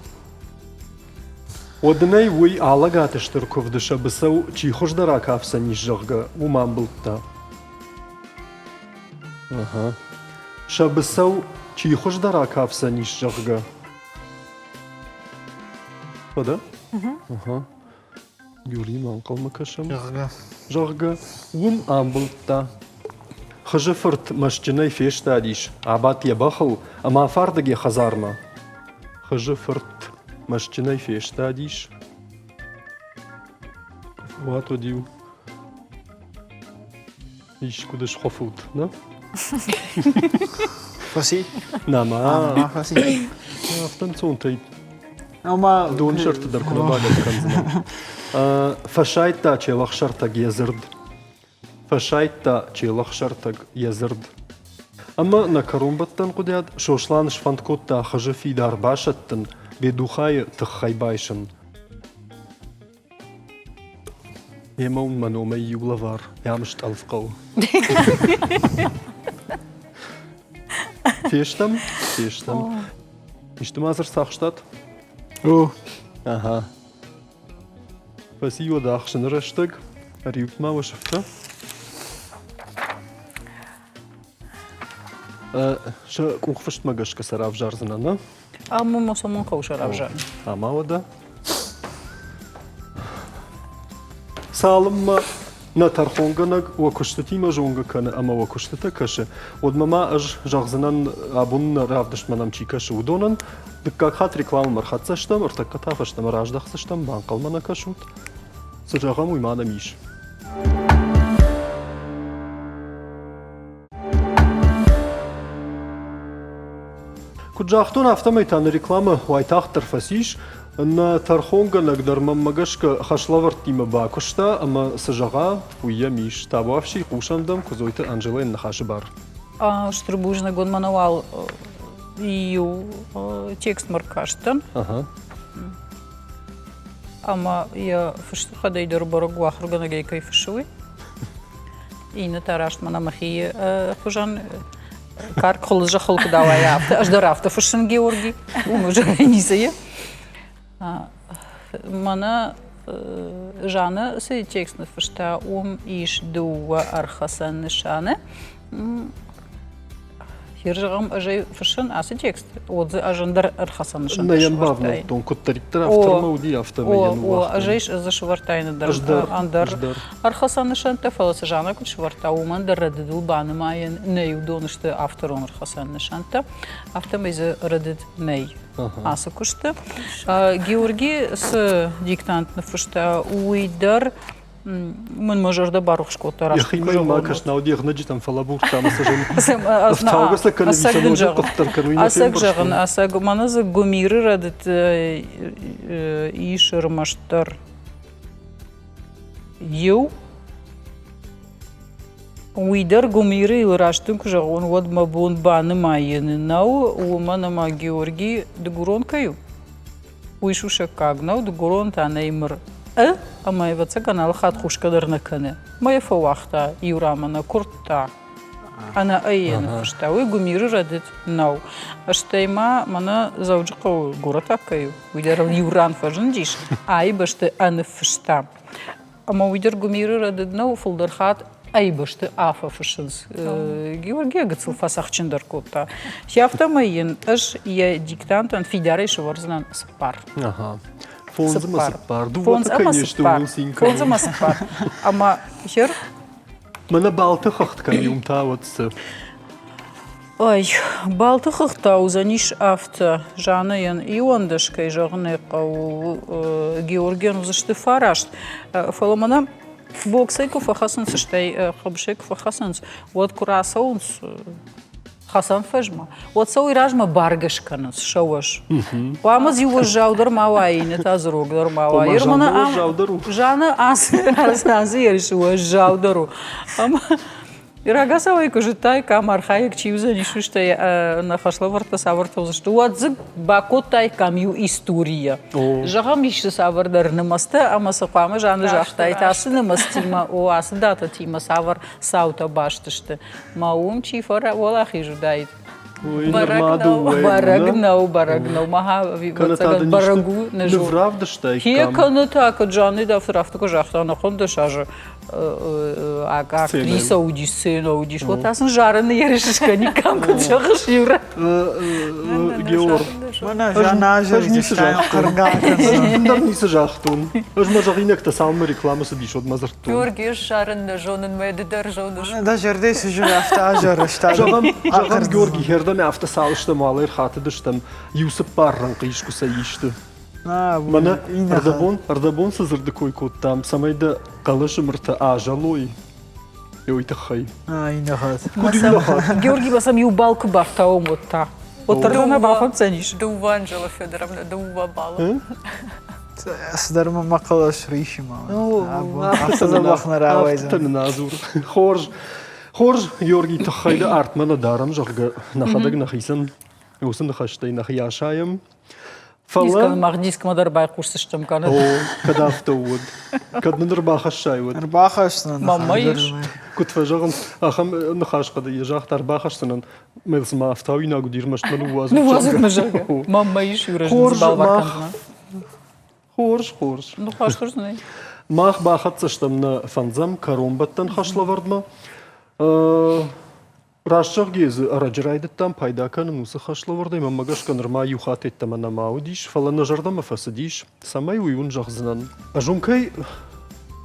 Уӕд ын ӕй уый Алӕгаты стыр куывды сӕ быцӕу чи хуыздӕр акафдзӕнис, зӕгъгӕ, уым амбылдта. Ага. Сӕ быцӕу чи хуыздӕр акафдзӕнис, зӕгъгӕ. Фӕдӕ? Ага. Юримӕ ӕнхъӕлмӕ кӕсӕм. Зӕгъгӕ. Зӕгъгӕ, уым амбылдта. Хызы фырт мӕстджынӕй фестадис, абадт йӕ бӕхыл ӕмӕ афардӕг йӕ хӕдзармӕ. Хызы фырт мӕстджынӕй фестадис. Уат уыд-иу искуыд схуыфут, нӕ? Фӕци? Нӕма. Фӕци. Афтӕ ӕнцонтӕй Дон сӕрты дӕр куы нӕ багӕпп кӕндзынӕн. Фӕсайдта Челӕхсӕртӕг йӕ дзырд. Фӕсайдта Челӕхсӕртӕг йӕ дзырд. Ӕмӕ нӕ кӕронбӕттӕн хъуыдиат Сослан сфӕнд кодта Хызы фидар басӕттын, Бедухайы тыххӕй байсын. Емӕ уын мӕ номӕй иу лӕвар, ам стъӕлф хъӕуы. Фестӕм? Фестӕм. Исты ма дзы рцахстат? О. Ага. Фӕци уӕд ӕхсыны рӕстӕг. Ӕриут ма уӕ сыфтӕ. Сӕ къухфыстмӕ гӕсгӕ сӕ равзардзынӕ, нӕ? Ам мусульман хъӕуы сӕ равзарын. Ӕмӕ уӕдӕ? Цалынмӕ нӕ тӕрхонгӕнӕг уӕ куыстытимӕ зонгӕ кӕны ӕмӕ уӕ куыстытӕ кӕсы, уӕдмӕ ма ӕз зӕгъдзынӕн, абон нӕ равдыстмӕ нӕм чи кӕсы, уыдонӕн. Дыккаг хатт рекламӕмӕ ӕрхӕццӕ стӕм, ӕртӕккӕ та фӕстӕмӕ раздӕхдзыстӕм, банхъӕлмӕ нӕ кӕсут. Цы зӕгъӕм, уый ма нӕм ис. Куыд загътон, афтӕмӕй та нӕ рекламӕ уайтагъддӕр фӕцис. Нӕ тӕрхонгӕнӕг дӕр мӕнмӕ гӕсгӕ хӕслӕвӕрдтимӕ бакуыста ӕмӕ цы зӕгъа, уый йӕм ис. Табуафси, хъусӕм дӕм Куыдзойты Анжелӕйы ныхасы бар. Стыр бузныг уын, мӕнӕ уал иу текстмӕ ркастӕн. Ӕмӕ йӕ фысты хъӕдӕй дӕр бӕрӕг у, ахуыргӕнӕгӕй кӕй фыссы, уый. Иннӕтӕ раст мӕнӕ мӕхи хуызӕн карк хуылы зӕххыл куыд ауайа, афтӕ. Ӕз дӕр афтӕ фыссын, Георги. Уым уже ницы Мӕнӕ Жанна цы текст ныффыста, уым ис дыууӕ ӕрхӕцӕн нысаны. Зӕгъӕм, ӕз ӕй фыссын ацы текст, уӕд дзы ӕз ӕндӕр ӕрхӕцӕн нысантӕ Нӕ йӕм бавнӕлдтон, куыддӕриддӕр афтӕ уыди, афтӕ мӕ йӕ ныууагътон. Ӕз ӕй дзы сӕвӕрдтаин ӕндӕр ӕндӕр ӕрхӕцӕн нысӕнттӕ, фӕлӕ цы Жанна куыд сӕвӕрдта, уымӕн дӕр рӕдыдыл банымайӕн нӕй, уыдон сты авторон ӕрхӕцӕн нысӕнттӕ, афтӕмӕй дзы рӕдыд нӕй ацы куысты. Георги цы диктант ныффыста, уый дӕр мын мӕ зӕрдӕ барухс кодта раст. Йӕхимӕ ма кӕс, нау де гънӕджытӕм фӕлӕбурдта ӕмӕ сӕ зын ӕфтаугӕ сӕ кӕны, сӕ ноджы хъыгдӕр кӕны, уый нӕ Ӕцӕг зӕгъын, ӕцӕг мӕнӕ дзы гуымиры рӕдыд ис ӕрмӕстдӕр иу. Уый дӕр гуымирыйыл раст дын куы зӕгъон, уӕд мӕ бон банымайын нӕу, уымӕн ӕмӕ Георги дыгурон кӕй у. Уый сусӕггаг нӕу, дыгурон та нӕй мыр ӕ ӕмӕ, ӕвӕццӕгӕн, алы хатт хъусгӕ дӕр нӕ кӕны. Мӕ йӕ фӕуагъта иу рамӕ нӕ куырдта. Ӕнӕ ӕй йӕ ныффыста. Уый гуымиры рӕдыд нӕу. Стӕй ма мӕнӕ Дзӕуджыхъӕуы горӕтаг кӕй у, уый дӕр ыл иу ран фӕзындис, айы бӕсты ӕныффыста. Ӕмӕ уый дӕр гуымиры рӕдыд нӕу, фылдӕр хатт ӕй бӕсты афӕфыссынц. Георгия гыццыл фӕцӕхджындӕр кодта. Афтӕмӕй йын ӕз йӕ диктантӕн фидарӕй сӕвӕрдзынӕн цыппар. Ага. Фондз ӕмӕ цыппар. Дыууӕты кӕй не сты, ууыл цин кӕнын. Фондз ӕмӕ цыппар. Ӕмӕ хер? Мӕнӕ балты хыгъд кӕм и, уым та уӕд цы? Ой, балты хыгъд та уыдзӕнис афтӕ. Жаннӕйӕн 11, кӕй зӕгъын ӕй хъӕуы, Георгийӕн уыдзысты фараст. Фӕлӕ мӕнӕ боксӕй куы фӕхӕцынц, стӕй хъӕбысӕй куы фӕхӕцынц, уӕд куы рацӕуынц хӕцӕн фӕзмӕ, уӕд сӕ уый размӕ бӕргӕ скӕнынц сӕ уӕз. Хъуамӕ дзы уӕззаудӕр ма уа, иннӕ та дзы рогдӕр ма уа. Жанна ацы ерысы уӕззаудӕр у. Ӕмӕ Рагацау ӕй куы зыдтай, кӕм архайӕг чи уыдзӕнис, стӕй нӕ хӕслӕвӕрдтӕ цавӕртӕ уыдзысты, уӕд дзы бакодтаиккам иу историйӕ. Зӕгъӕм, исты цавӕрдӕр нымӕцтӕ ӕмӕ цы хъуамӕ Жанна загътаид, ацы нымӕцтимӕ, о, ацы датӕтимӕ цавӕр цаутӕ баст сты. Мӕ уым чи фӕуӕлахиз уыдаид? Бӕрӕг нӕу. Бӕрӕг нӕу, бӕрӕг нӕу. Мӕхӕ бӕрӕг у. Ныв равдыстай? Хе кӕны та, куыд Жанны дӕфтыр афтӕ куы загъта, нӕхъуындыс азы актриса уыдис, сцена уыдис. Вот та сын зарыны ерыс скӕниккам, куыд зӕгъыс, Юра? Геор, ӕз ницы загътон. Ӕндӕр ницы загътон. Ӕз мӕ зӕгъинӕгтӕ цалынмӕ рекламӕ цыдис, уӕдмӕ дзырдтон. Георги, ӕз зарын нӕ зонын, мӕ ды дӕр зоныс. Дӕ зӕрдӕ цы зын, афтӕ азӕрста. Зӕгъӕм, зӕгъӕм, Георги, хердӕмӕ афтӕ цал стӕм, уал ӕрхатыдыстӕм, иу цыппар рӕнхъы искуыцӕй исты. Мӕнӕ ӕрдӕбон, ӕрдӕбон цы дзырды кой кодтам, цӕмӕй дӕ хъӕлӕсы мыртӕ азӕлой, уый тыххӕй. Иннӕ хатт. Куыд иннӕ хатт? Георгий басам иу бал куы бафтауӕм, уӕд та. Уӕддӕр нӕ бафӕнддзӕнис. Дыууӕ Анжела Федоровна, дыууӕ балы. Цыдӕр мӕ мӕ хъӕлӕс рисы ма. Афтӕ дзӕбӕх нӕ рауайдзӕн. Афтӕ нын адзур. Хорз, хорз, Георгий, тыххӕй дӕ артмӕ нӕ дарӕм, зӕгъгӕ, нӕхӕдӕг нӕхицӕн уыцы ныхӕстӕй нӕхи асайӕм. Фӕлӕ мах дискмӕ дӕр байхъусдзыстӕм кӕнӕ. О, кӕд афтӕ уыд. Кӕд нын ӕрбахӕссай, уӕд. Ӕрбахӕсдзынӕн. Мамӕ ис. Куыд фӕзӕгъынц, ахӕм ныхас хъӕды йӕ загъта, ӕрбахӕсдзынӕн. Мӕ цыма ӕфтауинаг уыди, ӕрмӕст мӕ ныууадзут. Ныууадзут мӕ, зӕгъгӕ. Мамӕ ис, иу Хорз, мах Хорз, хорз. Ну, хорз, хорз, нӕ. Мах бахӕццӕ стӕм нӕ фӕндзӕм кӕронбӕттӕн хӕслӕвӕрдмӕ. Раст зӕгъгӕ дзы ӕрӕджы райдыдтам пайда кӕнын уыцы хӕслӕвӕрдӕй, мӕнмӕ гӕсгӕ нырма иу хатт йеддӕмӕ нӕма уыдис, фӕлӕ нӕ зӕрдӕмӕ фӕцыдис, цӕмӕй уый уын зӕгъдзынӕн. Ӕз уым кӕй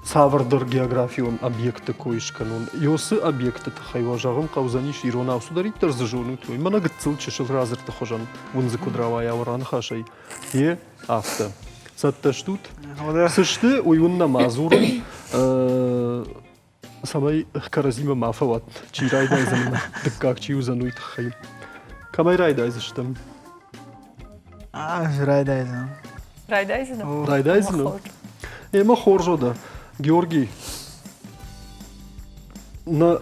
цавӕрдӕр географион объекты кой скӕнон, уыцы объекты тыххӕй уӕ зӕгъын хъӕудзӕнис иронау цыдӕриддӕр дзы зонут, уый мӕнӕ гыццыл чысыл радзырдты хуызӕн уын дзы куыд рауайа уӕ раныхасӕй, йе афтӕ. Цӕттӕ стут? Цы сты, уый уын нӕма дзурын. Цӕмӕй кӕрӕдзимӕ ма фӕуат, чи райдайдзӕн ӕмӕ дыккаг чи уыдзӕн, уый тыххӕй. Кӕмӕй райдайдзыстӕм? Ӕз райдайдзынӕн. Райдайдзынӕ? Райдайдзынӕ? Ӕмӕ хорз уӕдӕ. Георгий, нӕ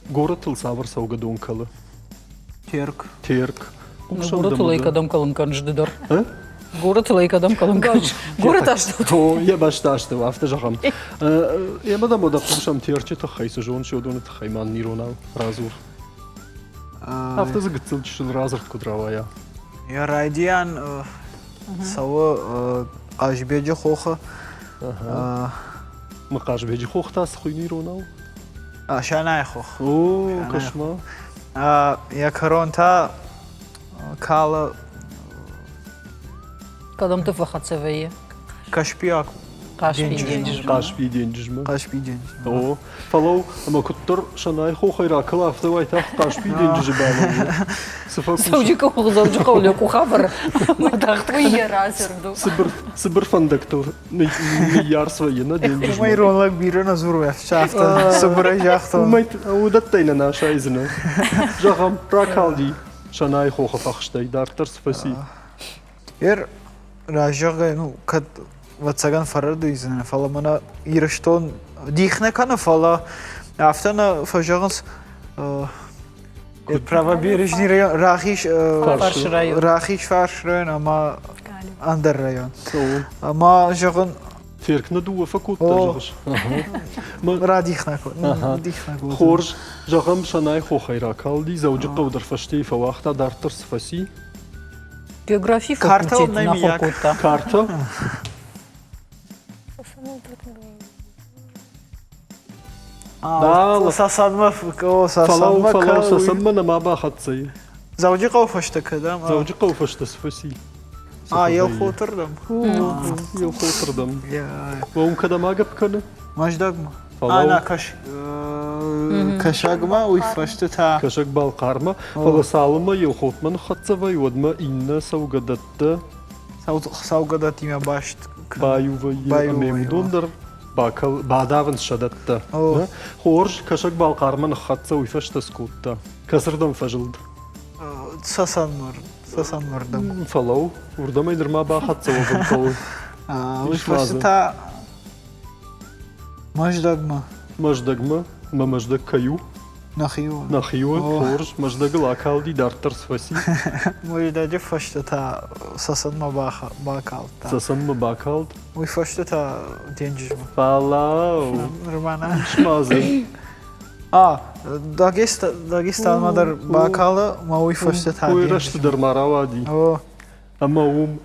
горӕтыл цавӕр цӕугӕдон кӕлы? Терк. Терк. Горӕтыл ӕй кӕдӕм кӕлын кӕныс ды дӕр? Горӕтыл ӕй кӕдӕм кӕлын кӕныс? Горӕт астӕу. Йӕ бӕстӕ астӕу, афтӕ зӕгъӕм. Ӕмӕ дӕм уӕдӕ хъусӕм Терчы тыххӕй, цы зоныс, уыдоны тыххӕй ма нын иронау радзур. Афтӕ дзы гыццыл чысыл радзырд куыд рауайа. Йӕ райдиан цӕуы Хъазбеджы хохы. Хъазбеджы хох та цы хуыйны иронау? Сӕнайы хох. О, кӕс-ма. Йӕ кӕрон та калы Кӕдӕмты фӕхӕццӕ вӕййы? Каспиаг денджызмӕ. Хъаспийы денджызмӕ. Хъаспийы денджызмӕ. О, фӕлӕуу, ӕмӕ куыддӕр Сӕнайы хохӕй ракӕла, афтӕ уайтагъд Хъаспийы денджызы балӕууы. Цы фӕкусы? Дзӕуджыхъӕуы Дзӕуджыхъӕуы лӕ къухӕвӕры. Уый йӕ радзырд у. Цыбыр, цыбыр фӕндӕгтыл ныййарц вӕййы нӕ денджызмӕ. Уымӕй ирон лӕг бирӕ нӕ дзуры, афтӕ цыбырӕй загътон. Уымӕй уыдӕттӕй нӕ асайдзынӕ. Зӕгъӕм, ракалди Сӕнайы хохы фӕхстӕй дарддӕр цы фӕци? Ер разӕгъгӕ, ну, кӕд ӕвӕццӕгӕн фӕрӕдуйдзынӕн, фӕлӕ мӕнӕ Ирыстон дих нӕ кӕны, фӕлӕ афтӕ нӕ фӕзӕгъынц, правобережный район, рахиз, рахиз фарс район ӕмӕ ӕндӕр район. Ӕмӕ зӕгъын, Терк нӕ дыууӕ фӕкодта, зӕгъыс? Радих нӕ кодта. Хорз, зӕгъӕм, Сӕнайы хохӕй ракалди, Дзӕуджыхъӕу дӕр фӕстейы фӕуагъта, дарддӕр цы фӕци? Географи факультет нахуыр кодта. Карта? Сасанмӕ, Сасанмӕ, фӕлӕу, Сасанмӕ нӕма бахӕццӕ и. Дзӕуджыхъӕуы фӕстӕ кӕдӕм? Дзӕуджыхъӕуы фӕстӕ цы фӕци? А, Елхотырдӕм. Елхотырдӕм. Уым кӕдӕм агӕпп кӕны? Мӕздӕгмӕ. А, нӕ кӕс. Кӕсӕгмӕ, уый фӕстӕ та... Кӕсӕг-Балхъармӕ, фӕлӕ цалынмӕ Елхотмӕ ныххӕццӕ вӕййы, уӕдмӕ иннӕ цӕугӕдӕттӕ Цӕугӕдӕттимӕ баст баиу вӕййы, ӕмӕ уыдон дӕр бадавынц сӕ дӕттӕ. Хорз, Кӕсӕг-Балхъармӕ ныххӕццӕ, уый фӕстӕ скодта. Кӕцырдӕм фӕзылд? Цӕцӕнмӕрдӕм. Фӕлӕуу, уырдӕм ӕй нырма бахӕццӕ уӕвын хъӕуы. Уый фӕстӕ та Мӕздӕгмӕ. Мӕздӕгмӕ? Мӕ Мӕздӕг кӕй у? Нӕхи у. Нӕхи у, хорз. Мӕздӕгыл акалди, дарддӕр цы фӕци? Мӕздӕджы фӕстӕ та Цӕцӕнмӕ бакалдта. Цӕцӕнмӕ бакалд? Уый фӕстӕ та денджызмӕ. Фӕлӕуу. Нырма нӕ. Смазы. А, Дагестанмӕ дӕр бакалы, ма уый фӕстӕ та Уый рӕзты дӕр ма рауади. Ӕмӕ уым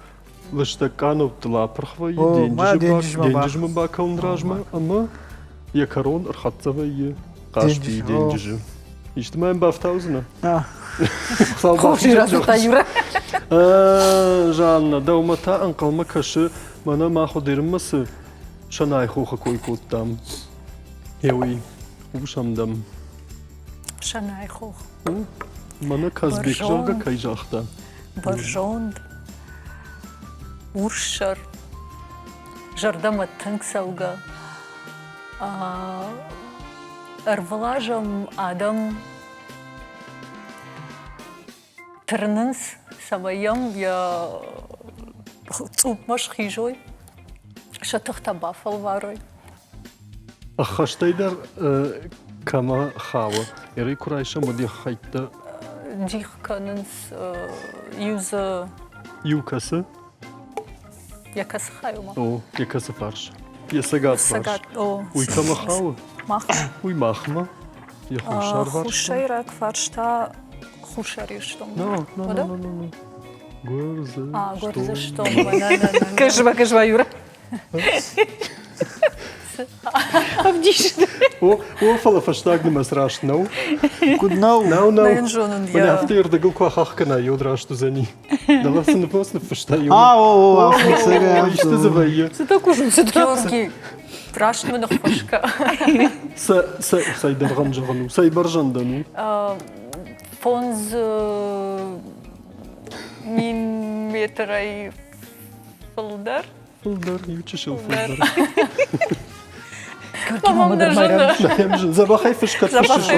лыстӕг къанӕуттыл апырх вӕййы денджызмӕ бакӕлын размӕ ӕмӕ йӕ кӕрон ӕрхӕццӕ вӕййы Хъаспийы денджызы. Исты ма йӕм бафтаудзынӕ? Юра. Жанна, дӕумӕ та ӕнхъӕлмӕ кӕсы, мӕнӕ мах Одермӕ цы Сӕнайы хохы кой кодтам. Еуый, хъусӕм дӕм. Сӕнайы хох. Мӕнӕ Казбек, зӕгъгӕ, кӕй загъта. Бӕрзонд, урссӕр, зӕрдӕмӕ тынг цӕугӕ. Ӕрвылазӕм адӕм тырнынц, цӕмӕй йӕм йӕ цъупмӕ схизой, сӕ тыхтӕ бафӕлварой. Ӕххӕстӕй дӕр кӕмӕ хауы? Эрӕй куы райсӕм, уӕд йӕ хӕйттӕ дих кӕнынц иу дзы Иу кӕцы? Йӕ кӕцы хай у ма? О, йӕ кӕцы фарс? Йӕ цӕгат фарс. Цӕгат, о. Уый кӕмӕ хауы? Махмӕ. Уый махмӕ. Йӕ хуссарварс. Хуссайраг фарс та Хуссар Ирыстонмӕ. No, no, no, no, no. Гуырдзыстон. А, Гуырдзыстонмӕ. Кӕс-ма, кӕс-ма, Юра. Ӕвдисы. О, о, фӕлӕ фӕстаг нымӕц раст нӕу. Куыд нӕу? Нӕу, нӕу. Нӕ зонын Мӕнӕ афтӕ ӕрдӕгыл куы ахахх кӕна, йод раст уыдзӕни. Дӕлӕ цы нывоз ныффыста иу. А, о, о, Исты дзы вӕййы. Цы та кусын, цы та? Георгий, раст мын ныххуысгӕ. Цӕй дӕргъӕн зӕгъын у, цӕй бӕрзӕндӕн у? 5000 метрӕй фылдӕр. Фылдӕр, иу чысыл фылдӕр. Дзӕбӕхӕй фысгӕ фыссыс.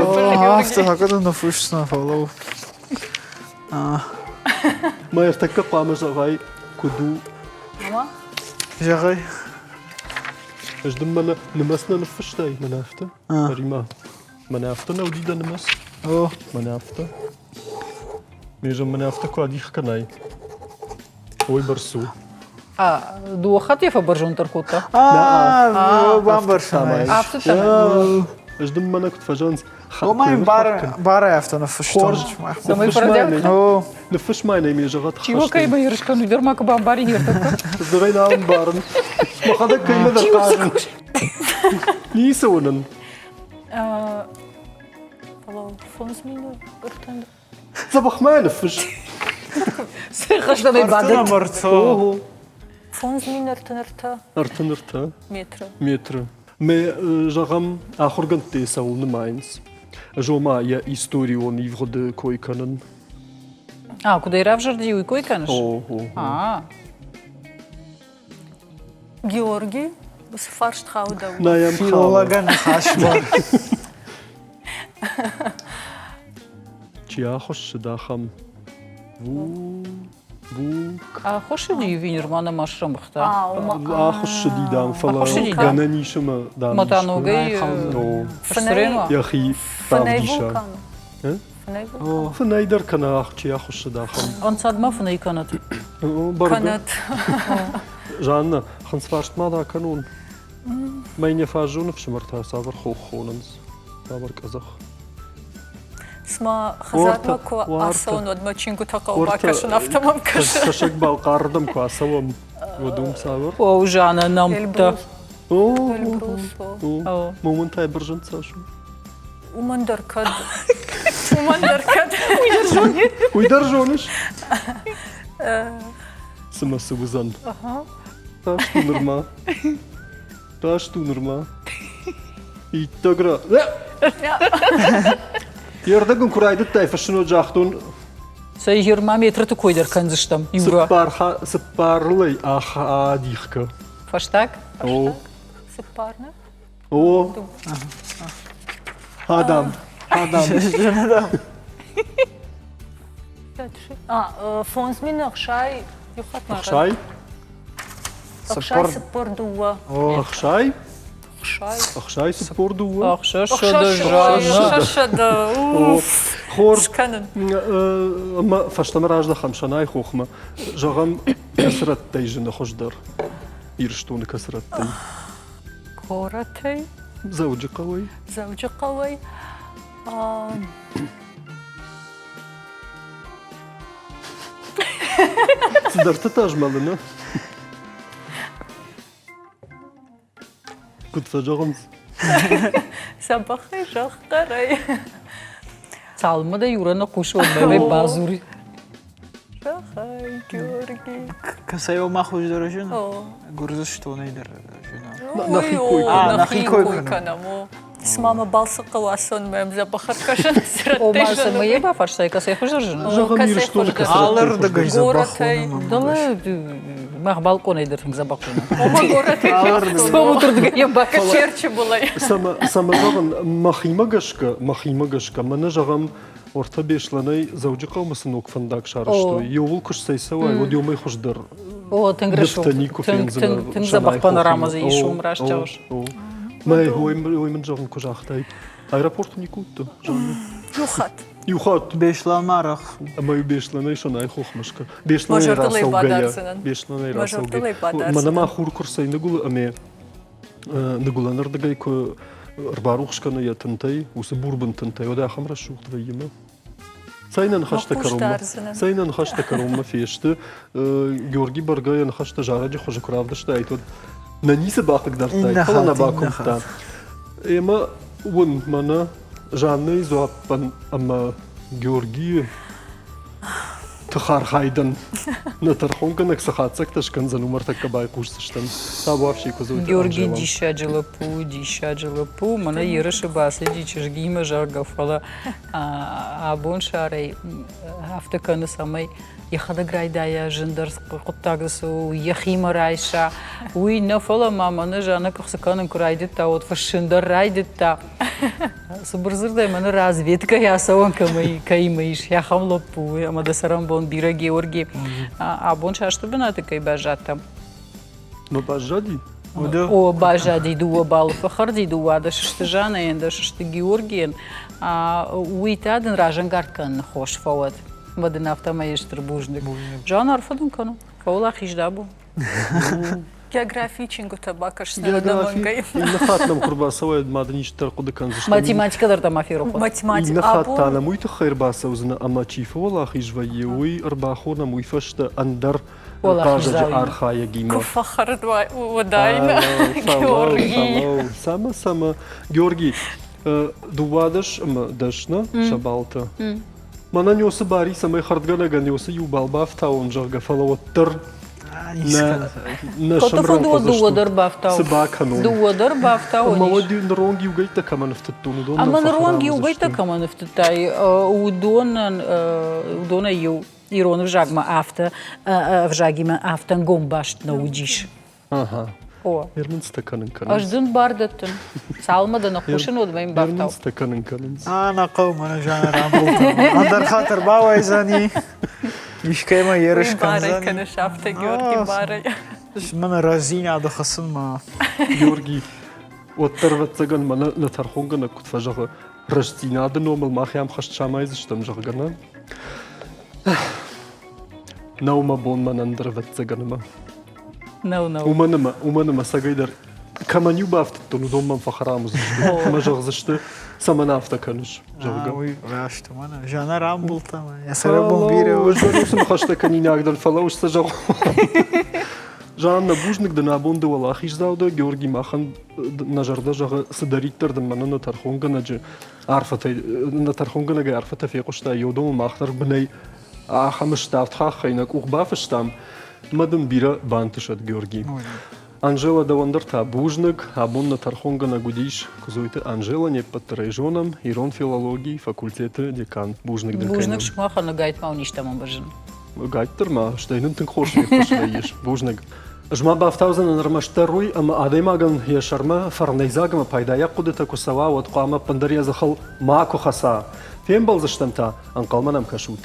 Афтӕ хакӕны ныффысдзынӕ, фӕлӕуу. Мӕ ӕртӕккӕ хъуамӕ зӕгъай, куыд у. Зӕгъай. Ӕз дын мӕнӕ нымӕц нӕ ныффыстай, мӕнӕ афтӕ. Ӕри-ма. Мӕнӕ афтӕ нӕ уыди дӕ нымӕц? О. Мӕнӕ афтӕ. Ме зӕн мӕнӕ афтӕ куы адих кӕнай, уый бӕрц у. А, дыууӕ хатты фӕбӕрзонддӕр кодта? Бамбӕрстам. Афтӕ Ӕз дын мӕнӕ куыд фӕзӕгъынц. Ома йын барӕй афтӕ ныффыстон. Цӕмӕй фӕрдиаг? Ныффыс ма йын ме зӕгъӕд Чи кӕй байрыс кӕн, уый дӕр ма куы бамбарин ӕртӕккӕ. Ӕз нал ӕмбарын. Мӕхӕдӕг кӕимӕ дӕр хъазын. Ницы уынын. Фӕлӕ 5000 ӕртын Дзӕбӕх ма ныффыс. Цы хӕстӕнӕй бадӕт? 5033. 33. Метры. Метры. Мӕ, зӕгъӕм, ахуыргӕндтӕ цӕуыл нымайынц? Ӕз ома йӕ историон ивгъуыды кой кӕнын. А, куыдӕй равзӕрди, уый кой кӕныс? О, о. А. Георги, уыцы фарст хауы дӕумӕ. Нӕ йӕм хауы. Филологӕн ныхас Чи ахуыссыд ахӕм? Вулк. Ахуыссыди ӕви нырма нӕма срӕмыгъта? Ахуыссыди, дам, фӕлӕ гӕнӕн ис ӕмӕ дам Ма та ногӕй йӕхи равдиса. Фынӕй дӕр кӕнӕ чи ахуыссыд ахӕм. Ӕнцад ма фынӕй кӕнӕт. Кӕнӕт. Жанна, хынцфарст ма да кӕнон? Мӕ не фаззоны фсымӕртӕ цавӕр хох хонынц? Цавӕр къӕдзӕх? Цыма хӕдзармӕ куы ацӕуын, уӕд мӕ чингуытӕ хъӕуы бакӕсын, афтӕ мӕм кӕсы. Кӕсӕг-Балхъарырдӕм куы ацӕуӕм, уӕд уым цавӕр? О, Жанна, нӕмттӕ. О, Моментӕй бӕрзонд цас у? Уымӕн дӕр кӕд. Уымӕн дӕр кӕд. Уый дӕр зоныс. Уый дӕр зоныс? Цымӕ цы уыдзӕн? Раст у нырма. Раст у нырма. Иттӕг ра... Йе рдӕг ын куы райдыдтай фыссын, уӕд загътон... Цӕй, ма метрты кой дӕр кӕндзыстӕм, Юра. Цыппарылӕй адих кӕ. Фӕстаг? О. Цыппар, нӕ? О. Адам. Адам. А, 5600. Ӕхсай? 64. Ӕхсай? 64. 600. Хорз. Ӕмӕ фӕстӕмӕ раздӕхӕм Сӕнайы хохмӕ. Зӕгъӕм, кӕцы рӕттӕй зыны хуыздӕр? Ирыстоны кӕцы рӕттӕй? Горӕтӕй. Дзӕуджыхъӕуӕй. Дзӕуджыхъӕуӕй. Цыдӕртӕ та змӕлы, нӕ? Куыд фӕзӕгъынц? Дзӕбӕхӕй зӕгъ хъӕрӕй. Цалынмӕ дӕ Юра нӕ хъусы, уӕдмӕ бадзури. Зӕгъай, Георги. Кӕцӕй ма хуыздӕр зына? Гуырдзыстонӕй дӕр зына. Нӕхи кой кӕнӕм. Нӕхи кой кӕнӕм. Цыма мӕ балцы хъӕуы ацӕуынмӕ ӕмдзӕбӕх ӕркӕсын. Ома, цӕмӕй йӕ бафарстай, кӕцӕй хуыздӕр зына? Зӕгъӕм, Ирыстоны кӕцӕй Алырдыгӕй дзӕбӕх Дӕлӕ мах балкъонӕй дӕр тынг дзӕбӕх зына. Ома горӕтӕй Сомутырдыгӕй йӕм бакӕс. Черчы былӕй. Цӕмӕ зӕгъын, мӕхимӕ гӕсгӕ, мӕхимӕ гӕсгӕ, мӕнӕ зӕгъӕм, Ортӕ Беслӕнӕй Дзӕуджыхъӕумӕ цы ног фӕндаг сарӕзтой, иууыл куы сцӕйцӕуай, уӕд уымӕй хуыздӕр О, тынг рӕсугъд. никуы фендзынӕ. Тынг дзӕбӕх панорама дзы ис, уым раст зӕгъыс. Мӕ уый мын зӕгъын куы загътай. Аэропорты никуы уыдтӕ, Жанна? Иу хатт. Иу хатт. Беслӕнмӕ арӕх. Ӕмӕ Беслӕнӕй Сӕнайы хохмӕ скӕ. Беслӕнӕй рацӕугӕйӕ. Беслӕнӕй рацӕугӕйӕ. Мӕнӕ ма хур куы рцӕйныгуылы ӕмӕ ныгуылӕнырдыгӕй куы ӕрбарухс кӕны йӕ тынтӕй, уыцы бурбын тынтӕй, уӕд ахӕм рӕсугъд вӕййы мӕ. Цӕй нӕ ныхӕстӕ кӕронмӕ, цӕй нӕ ныхӕстӕ кӕронмӕ фесты. Георги бӕргӕ йӕ ныхӕстӕ зарӕджы хуызы куы равдыстаид, уӕд нӕ ницы бахъыгдардтаид, фӕлӕ нӕ бакуымдта. Ӕмӕ уын мӕнӕ Жаннӕйы дзуаппӕн ӕмӕ Георгийы тыхархайдӕн нӕ тӕрхонгӕнӕг цы хатдзӕгтӕ скӕндзӕн, уым ӕртӕккӕ байхъусдзыстӕм. Табуафси Куыдзойты Георгий диссаджы лӕппу, диссаджы лӕппу. Мӕнӕ ерысы бацыди чызгимӕ, зӕгъгӕ, фӕлӕ абон сарӕй афтӕ кӕны, цӕмӕй йӕхӕдӕг райдайа зындӕр хъуыддаг цы у, йӕхимӕ райса. Уый нӕ, фӕлӕ ма мӕнӕ Жаннӕ къуыхцы кӕнын куы райдыдта, уӕд фыссын дӕр райдыдта. Цыбыр дзырдӕй мӕнӕ разведкӕйы ацӕуӕн кӕимӕ ис, ахӕм лӕппу ӕмӕ дӕ цӕрӕнбон бирӕ, Георги. Абон састы бынаты кӕй баззадтӕ? Ну, баззади? О, баззади дыууӕ баллы фӕхӕрди, 12 сты Жаннӕйӕн, дӕс сты Георгийӕн. Уый та дын разӕнгард кӕныны хос фӕуӕд. Ӕмӕ дын афтӕмӕй стыр бузныг. Жанна, арфӕ дын кӕнын. Фӕуӕлахиз дӕ бон. Географийы чингуытӕ бакӕсдзынӕ ӕнӕмӕнгӕй. Иннӕ хатт нӕм куы рбацӕуай, ма дын исты дӕр хъуыды кӕндзыстӕм. Математикӕ дӕр дӕ ма ферох уӕд. Математикӕ. Иннӕ хатт та нӕм уый тыххӕй ӕрбацӕудзынӕ, ӕмӕ чи фӕуӕлахиз вӕййы, уый ӕрбахонӕм уый фӕстӕ ӕндӕр хъазӕджы архайӕгимӕ. Куы фӕхӕрд уыдаин, Георги. Цӕмӕ, цӕмӕ. Георги, 12 ӕмӕ дӕсны сӕ балтӕ. Мӕнӕн Йосы бар и, цӕмӕй хӕрдгӕнӕгӕн Йосы иу бал бафтауон, зӕгъгӕ, фӕлӕ уӕддӕр нӕ сӕмрӕнхъ дыууӕ дӕр бафтау. Цы бакӕнон? Дыууӕ дӕр бафтауон. Ӕмӕ уӕд ныронг иугӕйттӕ кӕмӕн ӕфтыдтон, уыдон Ӕмӕ ныронг иугӕйттӕ кӕмӕн ӕфтыдтай, уыдонӕн уыдонӕй иу ирон ӕвзагмӕ афтӕ ӕвзагимӕ афтӕ ӕнгом баст нӕ уыдис. Ага. О. Ермынцтӕ кӕнын кӕнынц. Ӕз дын бар дӕттын. Цалынмӕ дӕ ныхъхъусын, уӕдмӕ йын бафтау. Ермынцтӕ кӕнын кӕнынц. А, нӕ хъӕуы мӕнӕ Жанна рамбылдта. Ӕндӕр хатт ӕрбауайдзӕни. Искӕимӕ ерыс кӕндзӕни. Барӕй кӕныс афтӕ, Георги, барӕй. Мӕнӕ рӕздзинады хӕцынмӕ. Георги, уӕддӕр ӕвӕццӕгӕн мӕнӕ нӕ тӕрхонгӕнӕг куыд фӕзӕгъы, рӕстдзинады номыл мах ӕм хӕст самайдзыстӕм, зӕгъгӕ, нӕ? Нӕу мӕ бон мӕнӕн дӕр ӕвӕццӕгӕн ӕмӕ. Нӕу, нӕу. Уымӕн ӕмӕ, уымӕн ӕмӕ цӕгӕйдӕр кӕмӕн-иу бафтыдтон, уыдон мӕм фӕхӕрам уыдзысты. Ӕмӕ зӕгъдзысты, цӕмӕн афтӕ кӕныс, зӕгъгӕ. Уый раст, уымӕн Жанна рамбылдта мӕ. Йӕ сӕрӕбон бирӕ у. Ӕз дӕр уыцы ныхӕстӕ кӕнинаг дӕн, фӕлӕ ус цы зӕгъон. Жанна, бузныг дын абон ды уӕлахиздзау дӕ, Георги махӕн нӕ зӕрдӕ зӕгъы, цыдӕриддӕр дын мӕнӕ нӕ тӕрхонгӕнӕджы арфӕтӕй, нӕ тӕрхонгӕнӕгӕй арфӕтӕ фехъуыстай, уыдоныл мах дӕр бынӕй ахӕм ставд хаххӕй нӕ къух бафыстам. Мӕ дын бирӕ бантысӕд, Георги. Анжела, дӕуӕн дӕр та бузныг. Абон нӕ тӕрхонгӕнӕг уыдис Куыдзойты Анжела, не ппӕт дӕр ӕй зонӕм, ирон филологийы факультеты декан. Бузныг дын. Бузныг сымахӕн, ӕгайтма уын истӕмӕн бӕззын. Ӕгайтдӕр ма, стӕй нын тынг хорз феххуыс вӕййыс. Бузныг. Ӕз ма бафтаудзынӕн ӕрмӕстдӕр уый, ӕмӕ адӕймагӕн йӕ сӕрмӕ фӕрнӕйдзаг ӕмӕ пайдайаг хъуыдытӕ куы цӕуа, уӕд хъуамӕ ӕппындӕр йӕ дзыхыл макуы хӕца. Фембӕлдзыстӕм та, ӕнхъӕлмӕ нӕм кӕсут.